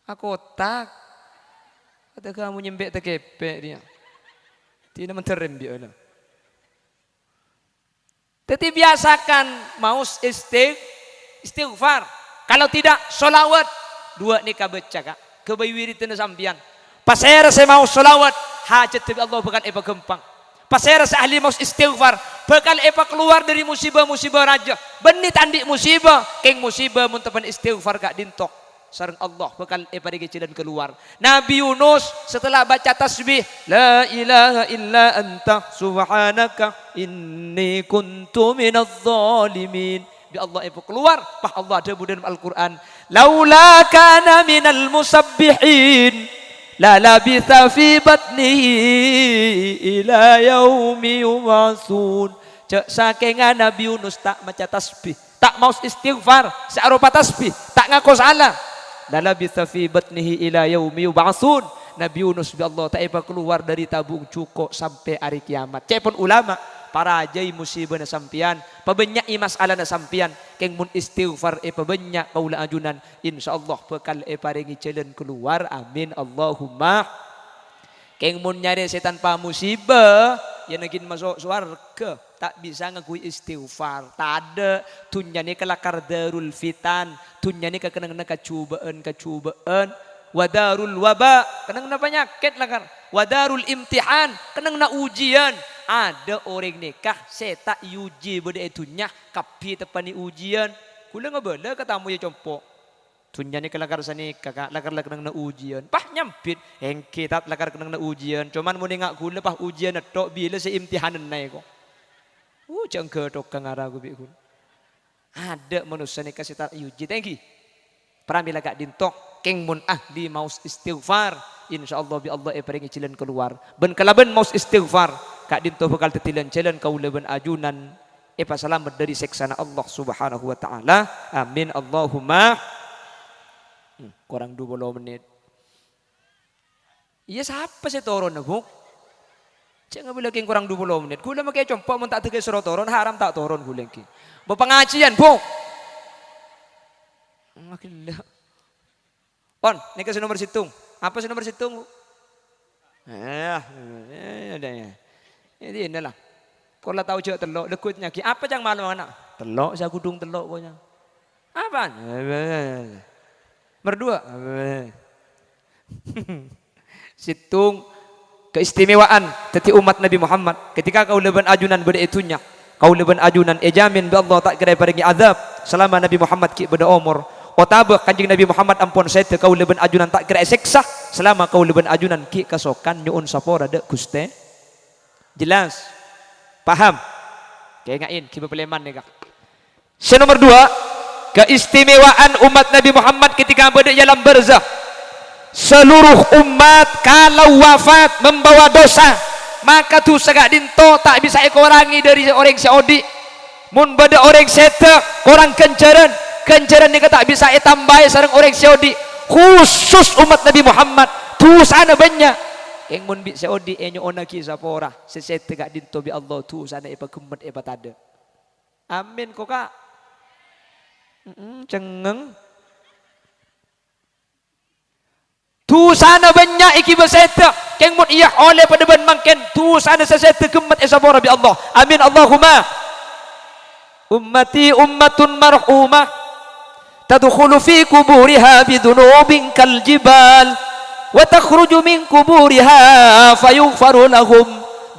Akotak. Kata kamu nyempè' takèpè' dia. Dina menter rembi' ola. Dhâddhi, biasakan maos istig-, istighfar. Kalau tidak, sholawat. Dua nèka bâca, Ka'. Ghâbây wiridanna sampèyan. Pasèra sè maos sholawat, hajhâddhâ bi' Allah bhâkal èpaghâmpang. Pasèra sè ahli maos istighfar, bhâkal èpakalowar dâri musibâ-musibâ rajâ. Bânnè ta' andi' musibâ, kèng musibâ mon teppan istighfar ka'dinto. Sareng Allah bhâkal èparèngè jhâlân kalowar. Nabi Yunus setelah baca tasbih, "La ilaha illa anta subhanaka inni kuntu minadh dhalimin." Bi' Allah èpakalowar, pas Allah adhâbu dâlem Al-Qur'an, "Laula kana minal musabbihin, la labitha fi batnihi ila yaumi yub'atsun." Jhâ' sakènga Nabi Yunus ta' maca tasbih, ta' maos istighfar sè aropa tasbih, ta' ngako sala. La labitha fi batnihi ila yaumi yub'atsun. Nabi Yunus bi' Allah ta' èpakalowar dâri tabung juko' sampè' arè kèyamat. Ca'èpon ulama, parajâi musibâna sampèyan, pabânnya'è masalana sampèyan. Kèng mon istighfar èpabânnya' kaulâ ajunan, insyaallah bhâkal èparèngè jhâlân kalowar. Amin, Allahumma. Kèng mon nyarè sè tanpa musibâ, yâ nagin maso' sowarghâ. Ta' bisa ngangghuy istighfar. Tadâ'. Dhunnya nèka lakar darul fitan. Dhunnya nèka kennengnganna kajhubâ'ân-kajhubâ'ân. Wa darul waba, kennengnganna panyakèt lakar. Wa darul imtihan, kennengnganna ujiyân. Adâ' orèng nèka sè ta' èujiyâ bâdâ è dhunnya, kabbhi teppanè ujiyân. Ghulâ ngabâlâ ka tamoyya compo'. Dhunnya nèka lakar sanèka, Ka', lakar la kennengnganna ujiyân. Pas nyambit, "Èngghi, Tat, lakar kennengnganna ujiyân. Coma mon enga' ghulâ pas ujiyân ètto', bilâ sè imtihananna èko?" Uh, jhâ' ghâthoka ngara ghubi' ghulâ. Adâ' manossa nèka sè ta' èuji, ta' èngghi. Pramila ka'dinto, kèng mon ahli maos istighfar, insyaallah bi' Allah èparèngè jhâlân kalowar. Bân kalabân maos istighfar, ka'dinto bhâkal dhâddhi lan-jhâlân kaulâ bân ajunan èpasalamet dâri sèksana Allah Subhanahu wa Ta'ala. Amin, Allahumma. Hmm, korang dua puluh menit. Iyâ, sapa sè toronna, Bu? Cè' ngabâlâ kèng korang dua puluh menit. Ghulâ makè compo' mon ta' dâgâ soro toron, haram ta' toron ghulâ èngghi. Bâ' pangajiyân, Bu. Maghellâ'. Pon, nèka sè nomer sèttong. Apa sè nomer sèttong, Bu? Eh, eh, eh, eh. Ini, inilah. Kor la tao jhâ' tello', leghut nyagi. Apa cang malem ana'? Tello', sè aghudhung tello' koca'. Apaan? Nomer dua. Sèttong, keistimewaan dhâddhi ommat Nabbhi Muhammad. Ketika kaulâ bân ajunan bâdâ è dhunnya, kaulâ bân ajunan èjhâmin bi' Allah ta' kèra èparèngè adzâb salama Nabbhi Muhammad ghi' bâdâ omor. Otabâ Kanjeng Nabbhi Muhammad ampon sèdhâ, kaulâ bân ajunan ta' kèra èsèksa salama kaulâ bân ajunan ghi' kasokan nyo'on sapora dâ' Ghustè. Jelas? Paham? Kaènga'è, ghibâ palèman nèka. Sè nomer dua, keistimewaan ommat Nabbhi Muhammad ketika bâdâ è alam barzakh. Seluruh ommat kalau wafat membawa dosa, maka dhusa ka'dinto ta' bisa èkorangè dâri orèng sè odi'. Mon bâdâ orèng sèdhâ korang ghânjhârân, ghânjhârân nèka ta' bisa ètambâi sareng orèng sè odi'. Khusus ommat Nabbhi Muhammad, dhusana bânnya'. Kèng mon bi' sè odi' ènyo'onaghi sapora, sè sèdhâ ka'dinto bi' Allah dhusana èpaghemmet èpatadâ'. Amin, ko, Ka'. Mm-mm, cengngeng. Dhusana bânnya' èghibâ sèdhâ, kèng mon iyâ ollè padâ bân mangkèn, dhusana sè sèdhâ ghemmet èsapora bi' Allah. Amin, Allahumma. Ummati ummatun marhumah, tadkhulu fi quburiha bidzunubin kal jibal, wa takhruju min quburiha fayughfaru lahum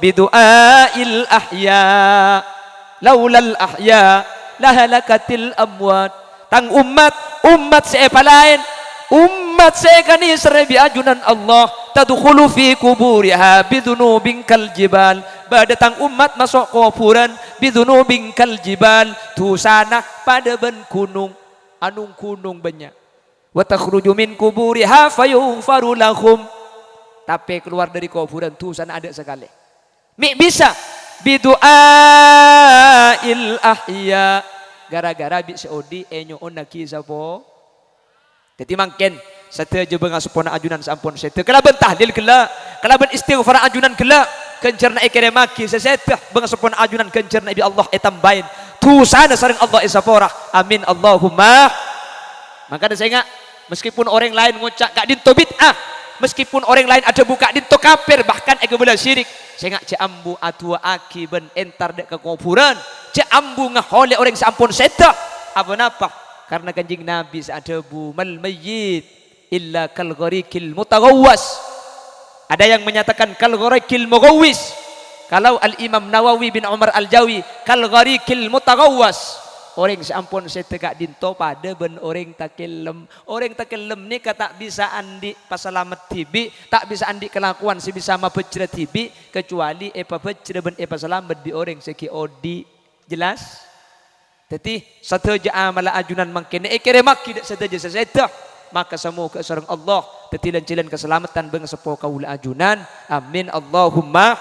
bidu'ail ahya. Laulal ahya lahalakatil amwat. Tang ommat, ommat sè èpalaèn, ommat sè èkanèserrè bi' ajunan Allah, tadkhulu fi quburiha bidzunubin kal jibal. Bâdâ tang ommat maso' kobhurân bidzunubin kal jibal, dhusana padâ bân ghunong, anong ghunong bânnya'. Wa takhruju min quburiha fayughfaru lahum. Tapè kalowar dâri kobhurân dhusana adâ' sakalè. Mè' bisa bidu'ail ahya, gara-gara bi' sè odi' ènyo'onaghi sapo-, Dhâddhi mangkèn, sadhâjâ bângaseppona ajunan sè ampon sèdhâ kalabân tahlil ghellâ', kalabân istighfar ajunan ghellâ', ghânjhârânna èkèrèmmaghi sè sèdhâ, bângaseppona ajunan ghânjhârânna bi' Allah ètambâi, dhusana sareng Allah èsapora. Amin, Allahumma. Mangkana sènga', meskipun orèng laèn ngoca' ka'dinto bid'ah, meskipun orèng laèn adhâbu ka'dinto kafir, bahkan èkabâlâ syirik, sènga' jhâ' ambu adu'aaghi bân entar dâ' ka kobhurân, jhâ' ambu ngaholè orèng sè ampon sèdhâ. Apa-napa? Karna Kanjeng Nabi sè adhâbu, "Mal mayyit illa kal ghariqil mutaghawwas." Ada yang menyatakan kal ghariqil mughawwis. Kalau Al-Imam Nawawi bin Umar Al-Jawi, kal ghariqil mutaghawwas. Orèng sè ampon sèdhâ ka'dinto padâ bân orèng takellem. Orèng takellem nèka ta' bisa andi' pasalamet dhibi', ta' bisa andi' kalakowan sè bisa mabhâjhrâ dhibi', kacuali èpabhâjhrâ bân èpasalamet bi' orèng sè ghi' odi'. Jelas? Dhâddhi, sadhâjâ amalla ajunan mangkèn èkèrèmmaghi dâ' sadhâjâ sè sèdhâ, maka samoghâ sareng Allah dhâddhi lan-jhâlân kasalameddhân bângaseppo kaulâ ajunan. Amin, Allahumma.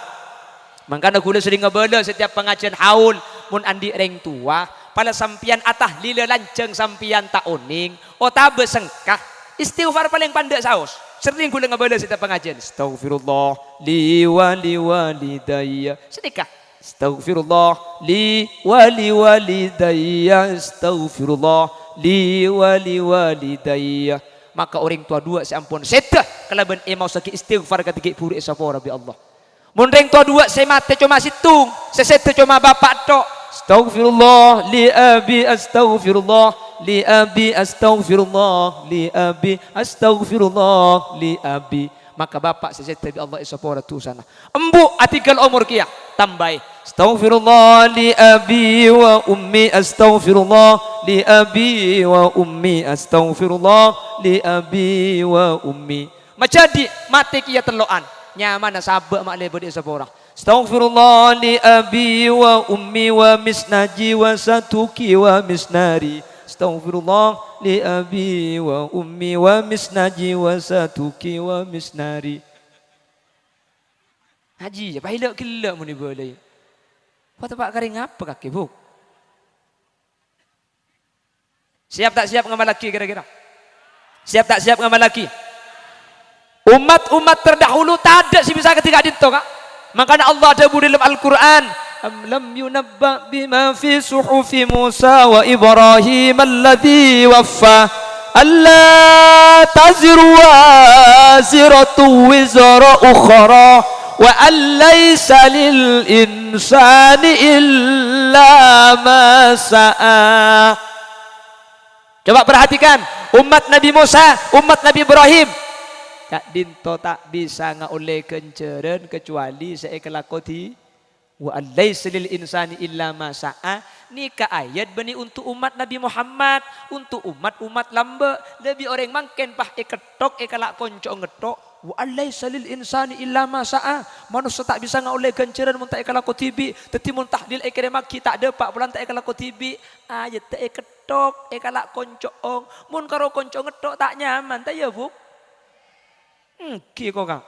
Mangkana kaulâ serrèng ngabâlâ setiap pangajiyân haul, mon andi' rèng towa, pala sampèyan atahlila lanjhâng sampèyan ta' onèng, otabâ sengka, istighfar palèng pandâ' saos. Serrèng kaulâ ngabâlâ setiap pangajiyân, "Astaghfirullah li wa li walidayya." Sanèka. Astaghfirullah li wa li walidayya, astaghfirullah li wa li walidayya. Maka orèng towa duwâ' sè ampon sèdhâ kalabân èmaossaghi istighfar kadhi ghi' bhuru èsapora bi' Allah. Mon rèng towa duwâ' sè matè coma sèttong, sè sèdhâ coma bapa' tho'. Astaghfirullah li abi, astaghfirullah li abi, astaghfirullah li abi, astaghfirullah li abi. Maka bapa' sè sèdhâ bi' Allah èsapora dhusana. Embu' adhinggâl omor kèya, tambâi. Astaghfirullah li abi wa ummi, astaghfirullah li abi wa ummi, astaghfirullah li abi wa ummi. Majhâdhi' matè kèya tello'an, nyamana sabâ' ma' lè bâdâ èsapora. Astaghfirullah li abi wa ummi wa misnaji wa satuki wa misnari. Astaghfirullah li abi wa ummi wa misnaji wa satuki wa misnari. Haji, ya, paila' ghellâ' mon èbâlâi. Apa tepa' karè ngapa kakè, Bu? Siap ta' siap ngamallaghi kira-kira? Siap ta' siap ngamallaghi? Umat-umat terdahulu tadâ' sè bisa kadhi ka'dinto, Ka'. Mangkana Allah adhâbu dâlem Al-Qur'an, "Am lam yunabba bima fi suhufi Musa wa Ibrahim alladzi waffa, alla taziru waziratun wizra ukhra, wa an laisa lil insani illa ma sa'a." Coba perhatikan, Ommat Nabbhi Mosa, ommat Nabbhi Ibrahim, ka'dhinto ta' bisa ngaollè ghânjhârân kacuali sè èkalako di-, "Wa an laisa lil insani illa ma sa'a." Nèka ayat bânnè onto' ommat Nabbhi Muhammad, onto' ommat-ommat lambâ'. Lebbi orèng mangkèn pas èkettok, èkala' konco'na ngettok. "Wa an laisa lil insani illa ma sa'a." Manossa ta' bisa ngaollè ghânjhârân mon ta' èkalako dhibi'. Dhâddhi mon tahlil èkèrèmmaghi ta' dâpa' polana ta' èkalako dhibi'. Ayatta èkettok, èkala' konco'na. Mon karo konco'na ngettok ta' nyaman, ta' iyâ, Bu'? Èngghi, ko', Ka'.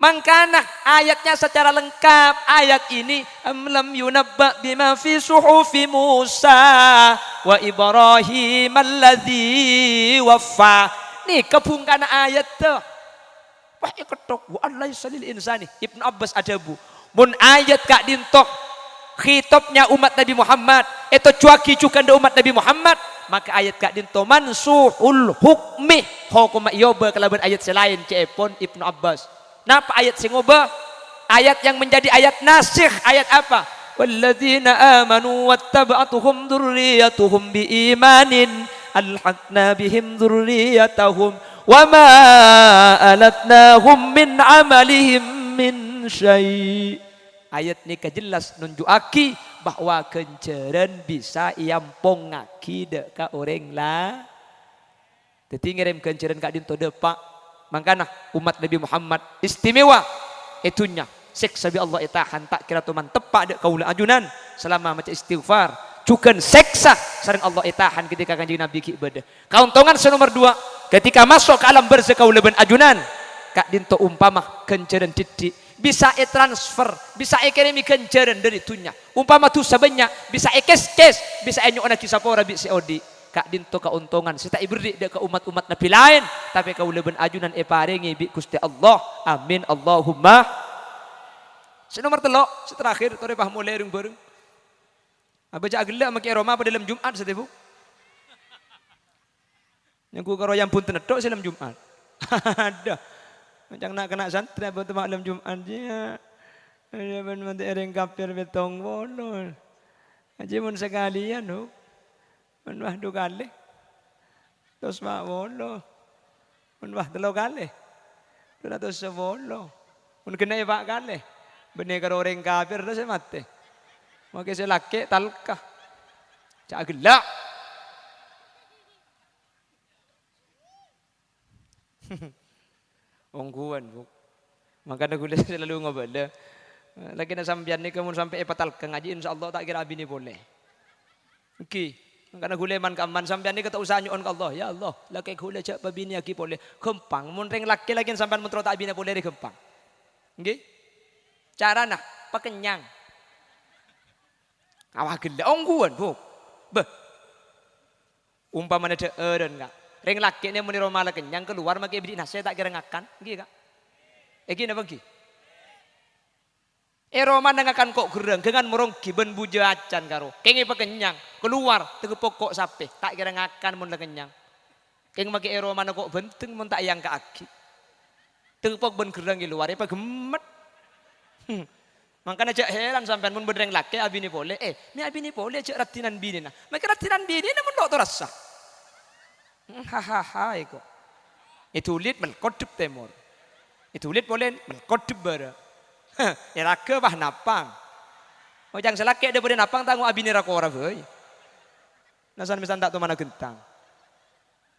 Mangkana ayatnya secara lengkap. Ayat ini, "Am lam yunabba bima fi suhufi Musa wa Ibrahim alladzi waffa." Nèka bhungkana ayatta. Wah, èkettok. "Wa an laisa lil insani." Ibnu Abbas adhâbu, "Mon ayat ka'dhinto khitabnya ommat Nabbhi Muhammad, ètojjhuwâghi jhughân dâ' ommat Nabbhi Muhammad, maka ayat ka'dhinto mansukhul hukmi, hokomma èobâ kalabân ayat sè laèn," ca'èpon Ibnu Abbas. Napa ayat sè ngobâ? Ayat yang menjadi ayat nasikh, ayat apa? "Walladzina amanu wattaba'atuhum dzurriyyatuhum biimanin alhaqna bihim dzurriyyatahum wa ma alatnahum min amalihim min syai'." Ayat nèka jelas nonjhu'aghi bahwa ghânjhârân bisa èampongngaghi dâ' ka orèng la-, Dhâddhi ngèrèm ghânjhârân ka'dhinto dâpa'. Mangkana ommat Nabbhi Muhammad istimewa è dhunnya. Sèksa bi' Allah ètahan, ta' kèra toman teppa' dâ' kaulâ ajunan salama maca istighfar. Jhughân sèksa sareng Allah ètahan ketika Kanjeng Nabbhi ghi' bâdâ. Kaontongan sè nomer duwâ', ketika maso' ka alam barzakh kaulâ bân ajunan, ka'dhinto ompama ghânjhârân dhiddhi' bisa ètransfer, bisa èkèrèmè ghânjhârân dâri dhunnya. Ompama dhusa bânnya', bisa èkèskès, bisa ènyo'onnaghi sapora bi' sè odi'. Ka'dhinto kaontongan sè ta' èberri' dâ' ka ommat-ommat Nabbhi laèn, tapè kaulâ bân ajunan èparèngè bi' Ghustè Allah. Amin, Allahumma. Sè nomer tello', sè terakhir, torè pas molè rèng-bhâreng. Abâ' jhâ' ghellâ' makè è roma padâ lem Jum'at satèya, Bu. Nyangghu karo yam bhunten tok sè lem Jum'at. Adâ. Macang na'-kana' santrè abhunten ma' lem Jum'at, jiyâ. Adâ, bân mantè è rèng kafir pèttong polo. Ajiyâ mon sakalèyan, Bu. Mon wah du kalè, satos pa' polo. Mon wah tello kalè, dhu ratos sapolo. Mon ghenna' èpa' kalè, bânnè karo orèng kafir, dhu sè matè. Makè sè lakè' talka. Jhâ' ghellâ'. Ongghuwân, Bu. Mangkana ghulâ salalu ngabâlâ. Lakèna sampèyan nèka mon sampè' èpatalka ngajhi, insyaallah ta' kèra abinè polè. Èngghi. Mangkana ghulâ man-kamman sampèyan nèka ta' osa nyo'on ka Allah, "Ya Allah, lakè ghulâ jhâ' pabinèyaghi polè." Ghâmpang. Mon rèng lakè lakèna sampèyan mon terro ta' abinè polè rè ghâmpang. Èngghi? Carana, pakennyang. Awah ghellâ' ongghuwân, Bu. Bâh. Ompamana dhâ'ârân, Ka'. Rèng lakèna mon è roma la kennyang, kalowar makè èberri' nasè' ta' kèra ngakan. Èngghi, Ka'? Èngghi napa èngghi? È romana ngakan ko' gherrâng, ghângan moronggi bân bujâ acan karo. Kèng èpakennyang, kalowar, tèghâ pokok sapè, ta' kèra ngakan mon la kennyang. Kèng makè è romana ko' bhânteng mon ta' èangka'aghi. Tèghâ pok bân gherrâng è lowar, èpaghemmet. Mangkana jhâ' hèran sampèyan mon bâdâ rèng lakè' abinè polè. Eh, mè' abinè polè jhâ' raddhinan binèna. Makè raddhinan binèna mon lo' torassa. Hahaha, èko. Èdhulit mèlkoddhep tèmor. Èdhulit polè mèlkoddhep bârâ'. Heh, èraghâ pas napang. Ocang sè lakè' dâ' bâdâ napang tango abinè ra-kora bhâi. Nasan mèsan ta' tomana ghentang.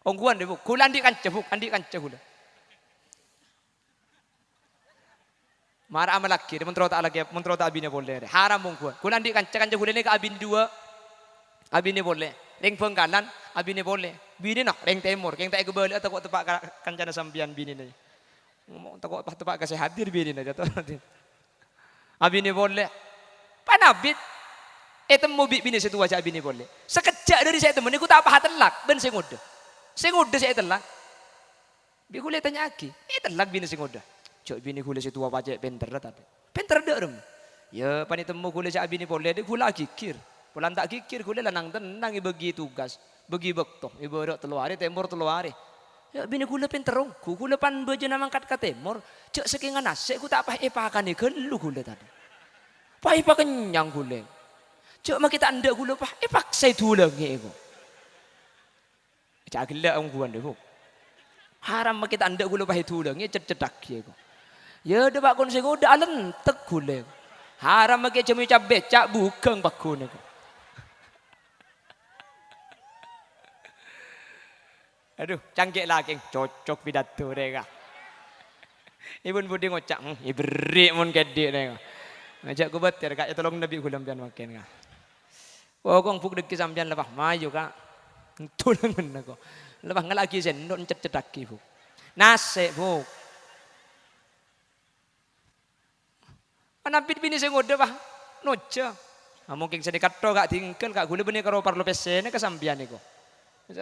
Ongghuwân, dhi, Bu. Ghulâ andi' kanca, Bu. Andi' kanca ghulâ. Mara amallaghi, mon terro ta' alakè, mon terro ta' abinè polè, rè. Haram mongghu. Ghulâ andi' kanca, kanca ghulâ nèka abinè duwâ'. Abinè polè. Rèng Bhângkalan, abinè polè. Binèna rèng tèmor, kèng ta' èkabâlâ'â tako' teppa' ka kancana sampèyan binèna. Ngomong tako' pas teppa' ka sè hadir binèna, jhâ' to. Abinè polè. Panabit. Ètemmo bi' binè sè towa jhâ' abinè polè. Sakejjhâ' dâri sè ètemmo nèko ta' pas atellak, bân sè ngodâ. Sè ngodâ sè ètellak. Bi' ghulâ ètanya'aghi, ètellak binè sè ngodâ. Jhâ' binè ghulâ sè towa pajhât pènterra tapè. Pènter dâ' remma. Yâ, pan ètemmo ghulâ jhâ' abinè polè, dâ' ghulâ aghigghir. Polana ta' ghiggir, ghulâ la nang-tennang èbâgi tugas, bâgi bâkto, èbârâ' tello arè, tèmor tello arè. Yâ, binè ghulâ pènter ongghu, ghulâ pan bâjâna mangkat ka tèmor, jhâ' sakènga nasè' ghu ta' pas èpakanè ghâllu ghulâ tadâ'. Pas èpakennyang ghulâ. Jhâ' makè ta' endâ' ghulâ pas èpaksa èdulângè èko. Ca' ghellâ' ongghuwân, Bu. Haram makè ta' endâ' ghulâ pas èdulângè, cèt-cèttaghi, ko. Yâ, dâ' pa' kon sè ngodâ alentek ghulâ. Haram makè jhâmè cabè, ca' bhughâng pagghun, ko. Adu, cangkè' lakèng, cocok pidato rèka. Èbun budi ngoca', "Hmm, èberri' mon kèdhi' rèka." Ngajhâk kobâtèr, Ka', ètolong nabbhi ghulâ sampèyan mangkèn, Ka'. Pokong buk dhâggi' sampèyan lepas mayu, Ka'. Tulangenna, ko. Lepas ngala'aghi sèndok, cèt-cèttaghi, Bu. Nasè', Bu. Anabit binè sè ngodâ, pas nojjhâ. Amongkèng sè nèkatto, Ka', dinggal, Ka', ghulâ bânnè karo parlo pèssèna ka sampèyan, ko.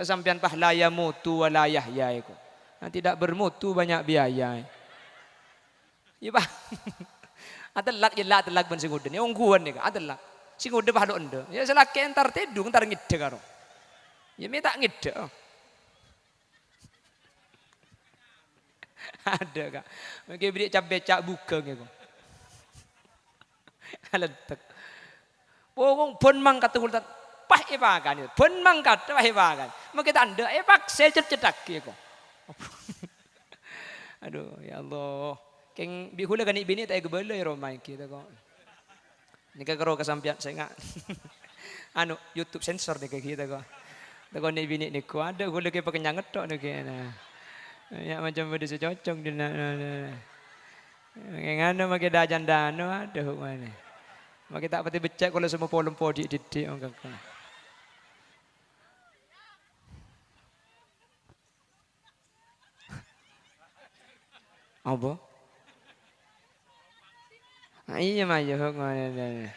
Sampèyan pas la yamutu wa la yahya, ko. Nah, tidak bermutu, banyak biaya. Iyâ, Pak. Atellak, yâ la atellak bân sè ngodâ. Yâ ongghuwân nèka, atellak. Sè ngodâ pas lo' endâ'. Yâ sè lakè' entar tèdung, entar ngèddhâ karo. Yâ mè' ta' ngèddhâ. Adâ', Ka'. Mangkè bâri' cabè ca' bhughâng, ko. Alentek. Pokong bân mangkat ghulâ ta-, pas èpakanè. Bân mangkat, pas èpakanè. Mangkè ta' endâ', èpaksè cèt-cèttaghi, ko. Adu, ya Allah. Kèng bi' ghulâ kanè' binè ta' èghâbâlâ è roma èngghi, tako'. Nèka karo ka sampèyan sènga'. Anu, YouTube sensor nèka èngghi, tako'. Tako' nè' binè nèko adâ' ghulâ kè pakennyang ngettok nèka, nah. Ya, macam bâdâ sè cocok dinna', nah, nah, nah. Nganu makè dâ-, jandâno, adhu, mane. Makè ta' patè beccè' kaulâ sè mopo-lompo dhi'-dhiddhi', ongkak. Apa? Ah, iyâ, mayu, ngene.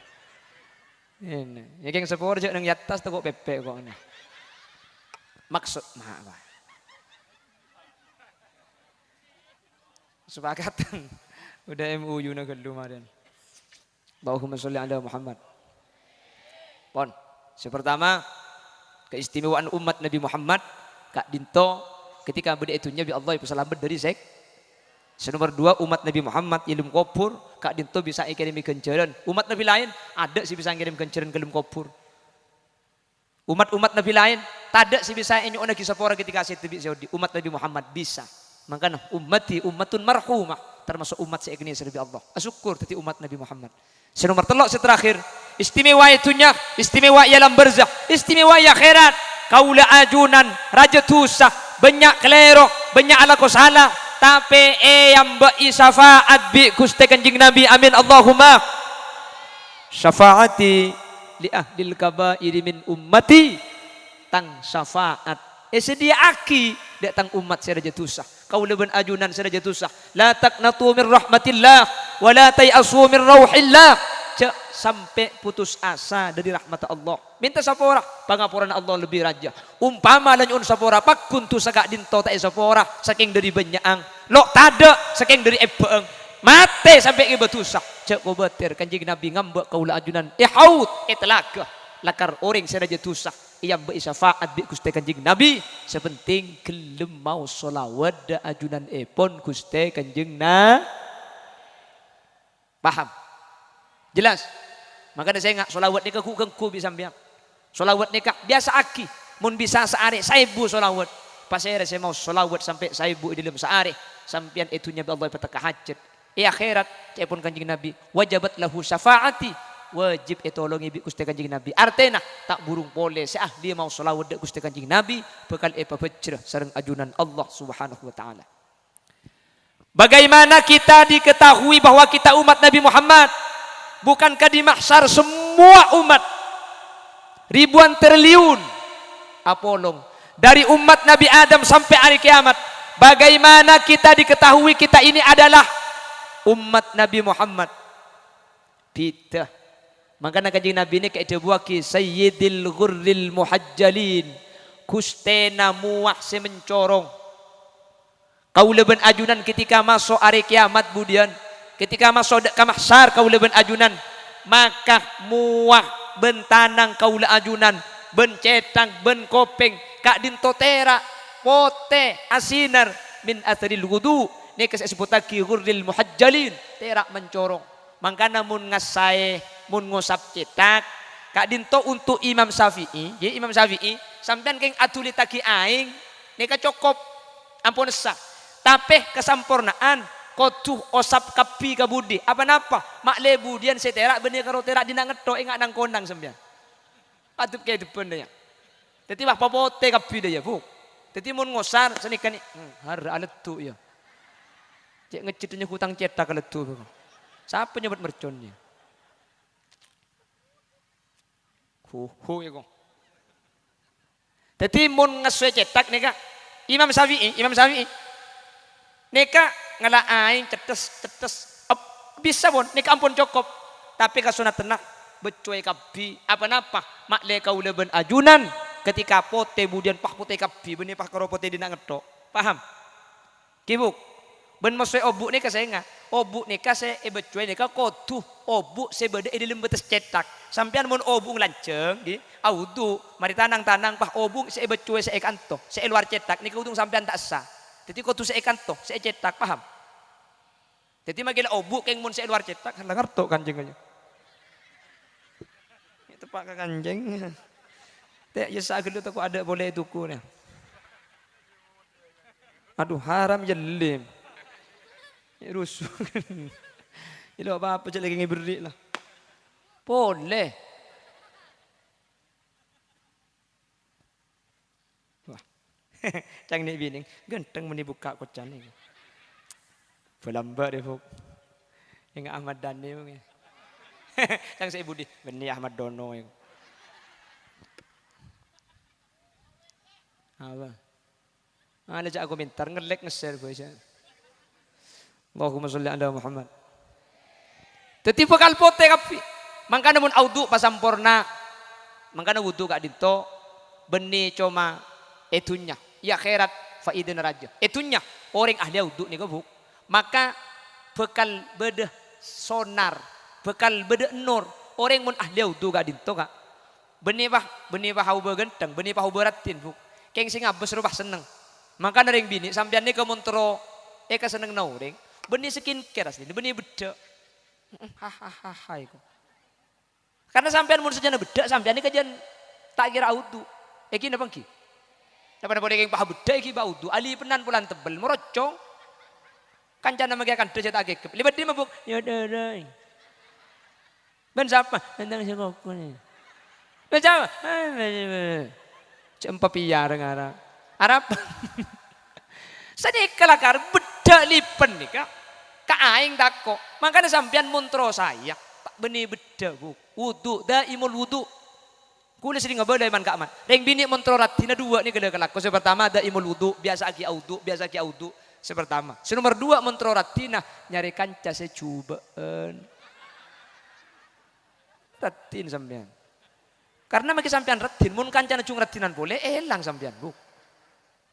Ini. Ya, kèng sapora jhâ' neng è attas tako' pèpè' ko' ini. Maksud, ma-, apa? Sepakatan. Udah M O U-na ghâllu marèn. Allahumma sholli ala Muhammad. Pon. Sè pertama, keistimewaan umat Nabi Muhammad ka'dinto ketika bâdâ è dhunnya bi' Allah èpasalamet dâri sèk-, sè nomer dua, umat Nabi Muhammad è alam kobhur ka'dinto bisa èkèrèmè ghânjhârân. Umat Nabi laèn adâ' sè bisa ngèrèm ghânjhârân ka alam kobhur. Umat-umat Nabi laèn, tadâ' sè bisa ènyo'onaghi sapora ketika sèdhâ bi' sè odi'. Umat Nabi Muhammad bisa. Mangkana, "Ummati ummatun marhumah," tamaso' umat sè èkennèng sareng bi' Allah. Asokkor dhâddhi umat Nabi Muhammad. Sè nomer tello', sè terakhir, istimewa è dhunnya, istimewa è alam barzakh, istimewa è akhèrat. Kaulâ ajunan rajâ dhusa, bânnya' kalèro, bânnya' alako sala, tapè èambâ'i syafaat bi' Ghustè Kanjeng Nabi. Amin, Allahumma. "Syafaati li ahlil kaba'iri min ummati," tang syafaat èsadhiyâ'aghi dâ' tang ommat sè rajâ dhusa. Kaulâ bân ajunan sè rajâ dhusa, la taqnatu min rahmatillah, wa la tay'asu min rauhillah. Jhâ' sampè' putus asa dâri rahmatta Allah. Mènta sapora, pangaporana Allah lebbi rajâ. Ompama la nyo'on sapora, pagghun dhusa ka'dinto ta' èsapora, sakèng dâri bânnya'ang. Lo' tadâ', sakèng dâri èbâ'âng. Matè sampè' ngèbâ dhusa. Jhâ' kobâtèr, Kanjeng Nabi ngambâ' kaulâ ajunan è haud, è talaga. Lakar orèng sè rajâ dhusa èambâ'i syafaat bi' Ghustè Kanjeng Nabi. Sè pentèng ghellem maos sholawat dâ' ajunanèpon Ghustè Kanjeng Na-, Paham? Jelas? Mangkana sènga' sholawat nèka ghu-, ghengghu bi' sampèyan. Sholawat nèka biyasa'aghi, mon bisa saarè saèbu sholawat. Pasèra sè maos sholawat sampè' saèbu è dâlem saarè, sampèyan è dhunnya bi' Allah èpatekka hajhât. È akhèrat, ca'èpon Kanjeng Nabi, "Wajabat lahu syafaati," wajib ètolongè bi' Ghustè Kanjeng Nabi. Artèna, ta' burung polè sè ahli maos sholawat dâ' Ghustè Kanjeng Nabi bhâkal èpabhâjjhrâ sareng ajunan Allah Subhanahu wa Ta'ala. Bagaimana kita diketahui bahwa kita umat Nabi Muhammad? Bukankah di mahsyar semua umat, ribuan triliun, apolong, dari umat Nabi Adam sampai hari kiamat, bagaimana kita diketahui kita ini adalah umat Nabi Muhammad? Bhidhâ. Mangkana Kanjeng Nabi nèka èdhâbuwaghi Sayyidil Ghurril Muhajjalin, Ghustèna mowah sè mencorong. Kaulâ bân ajunan ketika maso' arè kiyamat budiyân, ketika maso' dâ' ka mahsyar kaulâ bân ajunan, maka mowah bân tanang kaulâ ajunan, bân cèthak, bân kopèng, ka'dinto tèra', potè, asinar, min atsaril wudhu, nèka sè èsebbhuttaghi ghurril muhajjalin, tèra' mancorong. Mangkana mon ngassaè, mon ngosap cèthak, ka'dinto onto' Imam Syafi'i, yâ Imam Syafi'i, sampèyan kèng adhulitaghi aèng, Nèka cokop, ampon essa. Tapè kasamporna'an kodhu osap kabbhi ka budi. Apa-napa? Ma'lè budiyân sè tèra' bânnè karo tèra' dinna' ngetto', enga' nang-konang sampèyan. Adep kè debbhân dâ' iyâ. Dhâddhi, wah, papotè kabbhi dâ' iyâ, Bu. Dhâddhi, mon ngosar, sanèka nè, hmm, har aleddu, iyâ. Cè' ngejjhidhâ nyèghutang cèthak aleddu, Bu. Sapa nyèbât mercon, iyâ? Hu, hu, iyâ, kok. Dhâddhi, mon ngassoy cèthak nèka, Imam Syafi'i, Imam Syafi'i nèka ngala' aèng cetthès, cetthès, ep-, bisa, pon, nèka ampon cokop. Tapè kasonnattanna bâccowè kabbhi, apa-napa, ma'lè kaulâ bân ajunan, ketika potè budiyân, pah, potè kabbhi, bânnè pah karo potè dinna' ngetto'. Paham? Ghi, Bu'. Bân mosè obu' nèka sènga'. Obu' nèka sè èbâccowè nèka kodhu obu' sè bâdâ è dâlem bâtes cèthak. Sampèyan mon obu' nglanjhâng, ghi, awudu, marè tanang-tanang, pah, obu' sè èbâccowè sè è kanto, sè è lowar cèthak, nèka kodhu sampèyan ta' essa. Dhâddhi kodhu sè è kanto, sè è cèthak, paham? Dhâddhi makè la obu' kèng mon sè è lowar cèthak, la ngarto' kanjeng aja. Teppa' ka kanjeng. Tè', iyâ saghâllu tako' adâ' polè è toko nè. Adu, haram jhellim. Rusuh. Ilo apa-apa jhelli ngèberri' la. Polè. Wah. Cang nè' binèng, ghântheng mènè bukka' kocan nè. Bâlâmbâ' rè, Bu'. Enga' Ahmad Dhani, Bu'. Cang sè budi, bânnè Ahmad Dono, yâ. Apa? Ana jhâ' komentar, ngellèk ngeser, Bu', jhâ'. Allahumma sholli ala Muhammad. Dhâddhi bhâkal potè kabbhi. Mangkana mon awudu pasamporna, mangkana wudu ka'dinto bânnè coma è dhunnya, è akhèrat faèdana rajâ. È dhunnya, orèng ahli awudu nèka, Bu', maka bhâkal bâdâ sonar, bhâkal bâdâ nur. Orèng mon ahli awudu ka'dinto, Ka', bânnè, pah, bânnè pah aobâ ghântheng, bânnè pah aobâ raddhin, Bu'. Kèng sè ngabâs rowa pah senneng. Mangkana rèng binè' sampèyan nèka mon terro èkasennengngana orèng, bânnè skincare asli, bânnè beddhâ'. Hahahaha, iko. Karna sampèyan mon sajân beddhâ', sampèyan nèka jân ta' kèra awudu. Èngghi napa èngghi? Napa-napa kèng pah beddhâ' èngghi bâ' awudu. Alipennan polana tebbel, morocong. Kancana makè kandhâ jhâ' ta' ghegghep. Lèbât dimma, Bu'? Yâ, dârâ. Bân sapa? Bân tang sè koko nè. Bân sapa? Ah, bân, bân. Cè' empa' piyara ngara. Arapa? Sanèka lakar beddhâ' lipen nèka. Ka aèng tako'. Mangkana sampèyan mon terro saè, ta' bânnè beddhâ', Bu'. Wudu, daimul wudu. Kaulâ serrèng abâlâ è man-ka'man. Rèng binè' mon terro raddhinna duwâ' nèka la kalako. Sè partama, daimul wudu, biyasa'aghi awudu, biyasa'aghi awudu. Sè partama. Sè nomer duwâ', mon terro raddhinna, nyarè kanca sè jhubâ'ân. Raddhin sampèyan. Karna makè sampèyan raddhin, mon kancana jhung raddhinan polè, èlang sampèyan, Bu'.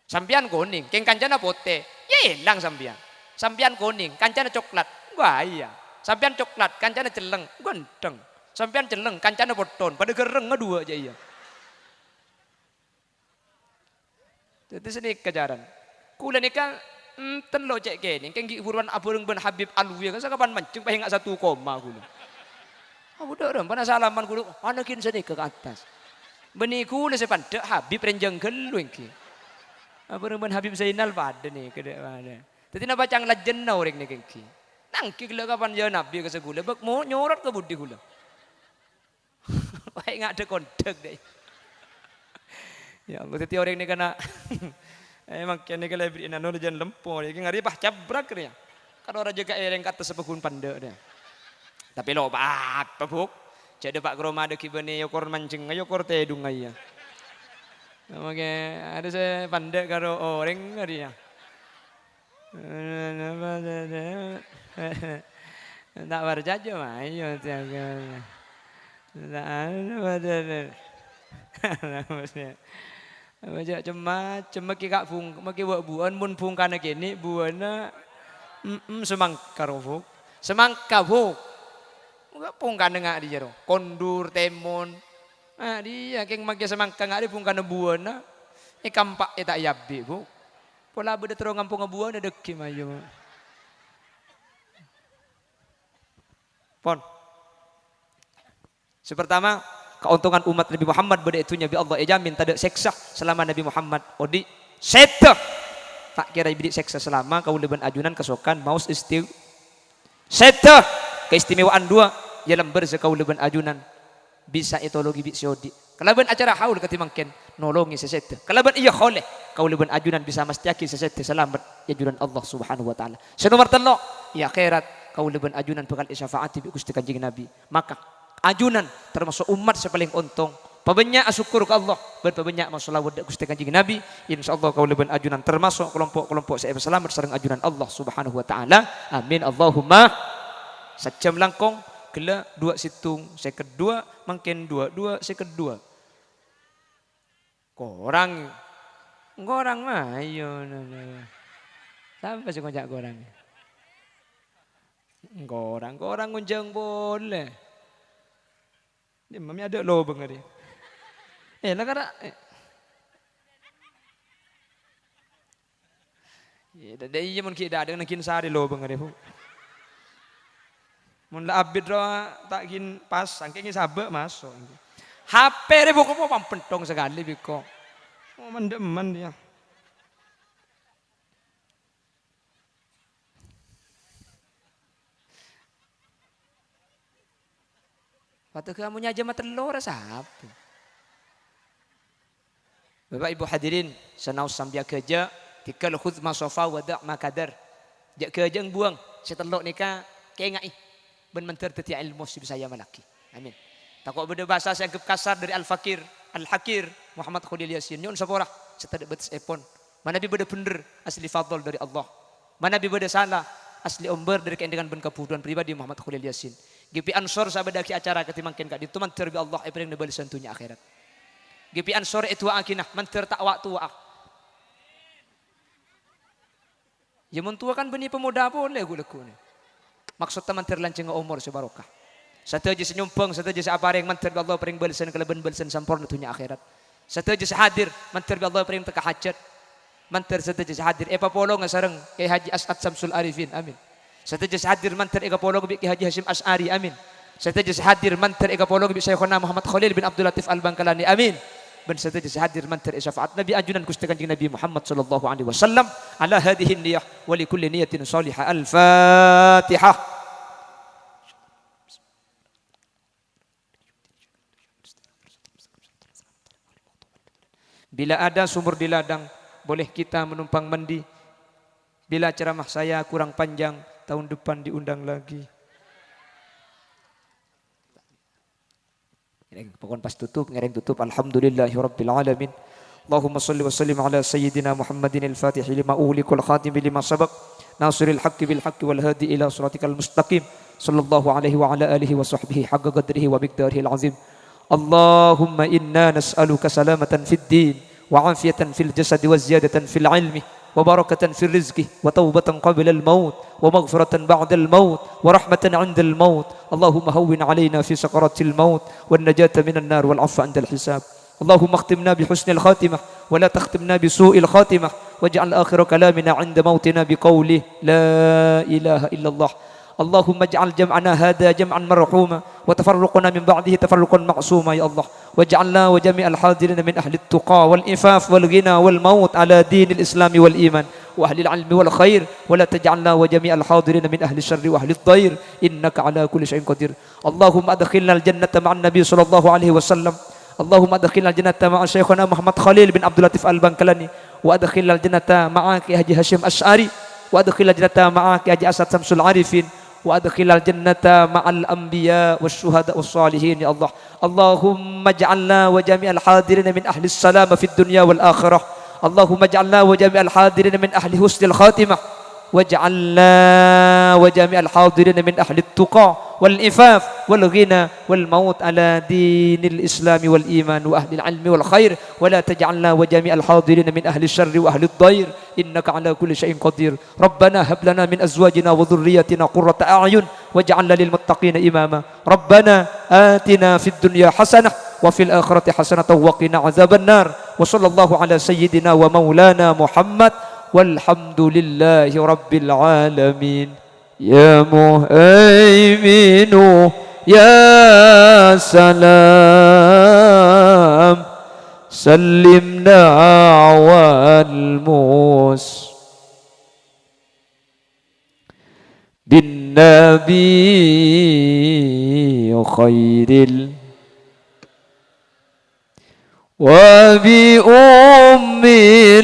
Sampèyan konèng, kèng kancana potè, yâ èlang sampèyan. Sampèyan konèng, kancana coklat, bâ iyâ. Sampèyan coklat, kancana celleng, ghântheng. Sampèyan celleng, kancana potthon, padâ gherreng duwâ' jâ iyâ. Dhâddhi sanèka jhârân. Kaulâ nèka enten lo' cè' kènèng, kèng ghi' buruwân abhâreng bân Habib Alwi, kan sakapan manjheng paènga' satu koma kaulâ. Abu dârâm, pana salaman kaulâ, ana ghin sanèka ka attas. Bânnè kaulâ sè pandâ', Habib rènjhâng ghâllu èngghi. Abhâreng bân Habib Zainal padâ nèka dâ' padâ. Dhâddhi napa cang lajânna orèng nèka èngghi. Nangghi ghellâ' kapan yâ Nabi ka sè kaulâ, bâk mo-, nyorot ka budi kaulâ. Wah, ngadek kondek deh. Ya Allah, dhâddhi orèng nèka na'. Eh, mangkèn nèka la èberri'na noro jân lempo, iki ngari pah cabrak rèya. Kan ora jâgâ èrèng ka attas paggun pandâ' rèya. Tapè lo' apa, Bu'? Jâ' dâpa' ka roma dâggi' bânnè yokor manjheng, yokor tèdung iyâ. Mangkèn arè sè pandâ' karo orèng rèya. Ta' parcajâ, mayu tiyaga. Ta' anu, apa, cem-macem mèkè ka' bung-, mèkè wa' buwân, mon bungkana kènè', buwâna, mm, semangka, ro, Bu'. Semangka, Bu'. Enggak, bungkana nga' diyâ, ro. Kondur, tèmon. Ah, diyâ, kèng mèkè semangka nga' diyâ bungkana buwâna. Èkampa' è ta' èabi', Bu'. Pola bâdâ terro ngamponga buwâna dâggi' mayu. Pon. Sè partama, kaontongan ommat Nabi Muhammad bâdâ è dhunnya bi' Allah èjamin tadâ' sèksa salama Nabi Muhammad odi'. Sèdhâ. Ta' kèra èberri' sèksa salama kaulâ bân ajunan kasokan maos isti-, sèdhâ. Keistimewaan duwâ', yâ lambâr sè kaulâ bân ajunan bisa ètolongè bi' sè odi'. Kalabân acara haul kadhi mangkèn, nolongè sè sèdhâ. Kalabân iyâ holè, kaulâ bân ajunan bisa mastèyaghi sè sèdhâ salamet è ajunan Allah Subhanahu wa Ta'ala. Sè nomer tello', è akhèrat, kaulâ bân ajunan bhâkal èsafa'adhi bi' Ghustè Kanjeng Nabi. Maka, ajunan tamaso' ommat sè palèng ontong. Pabânnya' asokkor ka Allah, bân pabânnya' masolawat dâ' Ghustè Kanjeng Nabi. Insyaallah kaulâ bân ajunan tamaso' kalompo'-kalompo' sè èpasalamet sareng ajunan Allah Subhanahu wa Ta'ala. Amin. Allahumma. Sajjhâm langkong, ghellâ' duwâ' sèttong, sèket duwâ', mangkèn duwâ', duwâ', sèket duwâ'. Korang. Korang, ayo. Sapa sè ngoca' korang? Korang, korang ngonjhâng polè. Dimma mè' adâ' lobâng arè? Eh, la kara, eh. Iyâ, dâ-, dâ-, iyâ, mon ghi' dâ'-, dâ-, nangghing sarè lobâng arè, Bu. Mon la abit rowa ta' ghin pas, sangkèng sabâ' maso'. H P rè, Bu, kok pampenthong sakalè, biko. Oh, mandhâ'-, mandhâ', yâ. Padâ kamu nyajâ matello ra sapa? Bapak Ibu hadirin, sanaos sampèyan ghâjâ, tigal khudz ma shafa wa da' ma kadar. Jhâ' ghâjâ buwâng, sè tello' nèka kèngaè, bân mandhâr dhâddhiyâ èlmo sè bisa èamallaghi. Amin. Tako' bâdâ bhâsa sè anggep kasar dâri Al-Fakir, Al-Hakir, Muhammad Kholil Yasin. Nyo'on sapora, sè tadâ' bâtessèpon. Manabi bâdâ bhendher, asli fadl dâri Allah. Manabi bâdâ sala, asli ombâr dâri kaèndhengan bân kabhudhuwân pribadi Muhammad Kholil Yasin. Ghi' pè' ansor sè abâdâ'aghi acara kadhi mangkèn ka'dinto mandhâr bi' Allah èparèngana bâlessan dhunnya akhèrat. Ghi' pè' ansor èdu'a'aghina mandhâr ta' wa'-, towa'a. Yâ mon towa kan bânnè pamodâ polè ghu-, lagghu'na. Maksodda mandhâr lanjhângnga omor sè barokah. Sadhâjâ sè nyombhâng, sadhâjâ sè aparèng, mandhâr bi' Allah parèng bâlessan kalabân bâlessan samporna dhunnya akhèrat. Sadhâjâ sè hadir, mandhâr bi' Allah parèng tekka hajhât. Mandhâr sadhâjâ sè hadir, èpapolonga sareng Kèyaè Haji As'ad Samsul Arifin. Amin. Sadhâjâ sè hadir, mandhâr èkapolonga bi' Kèyaè Haji Hasyim Asy'ari. Amin. Sadhâjâ sè hadir, mandhâr èkapolonga bi' Syaikhona Muhammad Kholil bin Abdul Latif Al-Bangkalani. Amin. Bân sadhâjâ sè hadir, mandhâr èsafa'at Nabi ajunan Ghustè Kanjeng Nabi Muhammad sallallahu alaihi wasallam. Ala hadzihin niyah wa li kulli niyatin shalihah. Al-Fatihah. Bila ada sumur di ladang, boleh kita menumpang mandi. Bila ceramah saya kurang panjang, tahun depan diundang lagi. Ngèrèng, pokon pas tutup, ngèrèng tutup. Alhamdulillahirabbil alamin. Allahumma shalli wa sallim ala sayyidina Muhammadin al-Fatihi lima ughliqa wal khatimi lima sabaq. Nasiril haqqi bil haqqi wal hadi ila siratikal mustaqim. Sallallahu alaihi wa ala alihi wa sahbihi haqqa qadrihi wa miqdarihil azim. Allahumma inna nas'aluka salamatan fid din, wa afiyatan fil jasadi, wa ziyadatan fil ilmi, wa barakatan fil rizqi, wa taubatan qablal maut, wa maghfiratan ba'dal maut, wa rahmatan 'indal maut. Allahumma hawwin 'alaina fi sakaratil maut, wan najata minan nar, wal 'afwa 'indal hisab. Allahumma akhtimna bi husnil khatimah, wa la takhtimna bi su'il khatimah, waj'al akhira kalamina 'inda mautina bi qauli la ilaha illallah. Allahumma ij'al jam'ana hadha jam'an marhuma, wa tafarruqana min ba'dihi tafarruqan ma'suma, ya Allah. Waj'alna wa jami'al hadirina min ahlit tuqa wal ifaf wal ghina wal maut ala dinil islami wal iman, wa ahlil ilmi wal khair, wa la taj'alna wa jami'al hadirina min ahli syarri wa ahli dhair, innaka ala kulli syai'in qadir. Allahumma adkhilnal jannata ma'an nabi sallallahu alaihi wasallam. Allahumma adkhilnal jannata ma'a syaikhina Muhammad Khalil bin Abdul Latif Al-Bangkalani, wa adkhilnal jannata ma'a Kiai Haji Hasyim Asy'ari, wa adkhilnal jannata ma'a Kiai Haji As'ad Samsul Arifin, wa adkhilnal jannata ma'al anbiya wasy syuhada was shalihin, ya Allah. Allahumma ij'alna wa jami'al hadirina min ahlis salama fid dunya wal akhirah. Allahumma ij'alna wa jami'al hadirina min ahli husnil khatimah. Waj'alna wa jami'al hadirina min ahlit tuqa wal ifaf wal ghina wal maut ala dinil islami wal iman wa ahlil ilmi wal khair, wa la taj'alna wa jami'al hadirina min ahli syarri wa ahli dhair, innaka ala kulli syai'in qadir. Rabbana hab lana min azwajina wa dzurriyyatina qurrata a'yun waj'alna lil muttaqina imama. Rabbana atina fid dunya hasanah wa fil akhirati hasanatan wa qina adzabannar. Wa sallallahu ala sayyidina wa maulana Muhammad, walhamdulillahi rabbil alamin. Ya Muhaiminu, ya Salam. سلمنا والمس بالنبي خير ال-، وبأم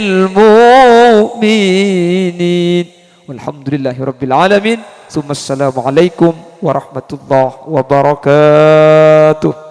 المؤمنين. والحمد لله رب العالمين. ثم السلام عليكم ورحمة الله وبركاته.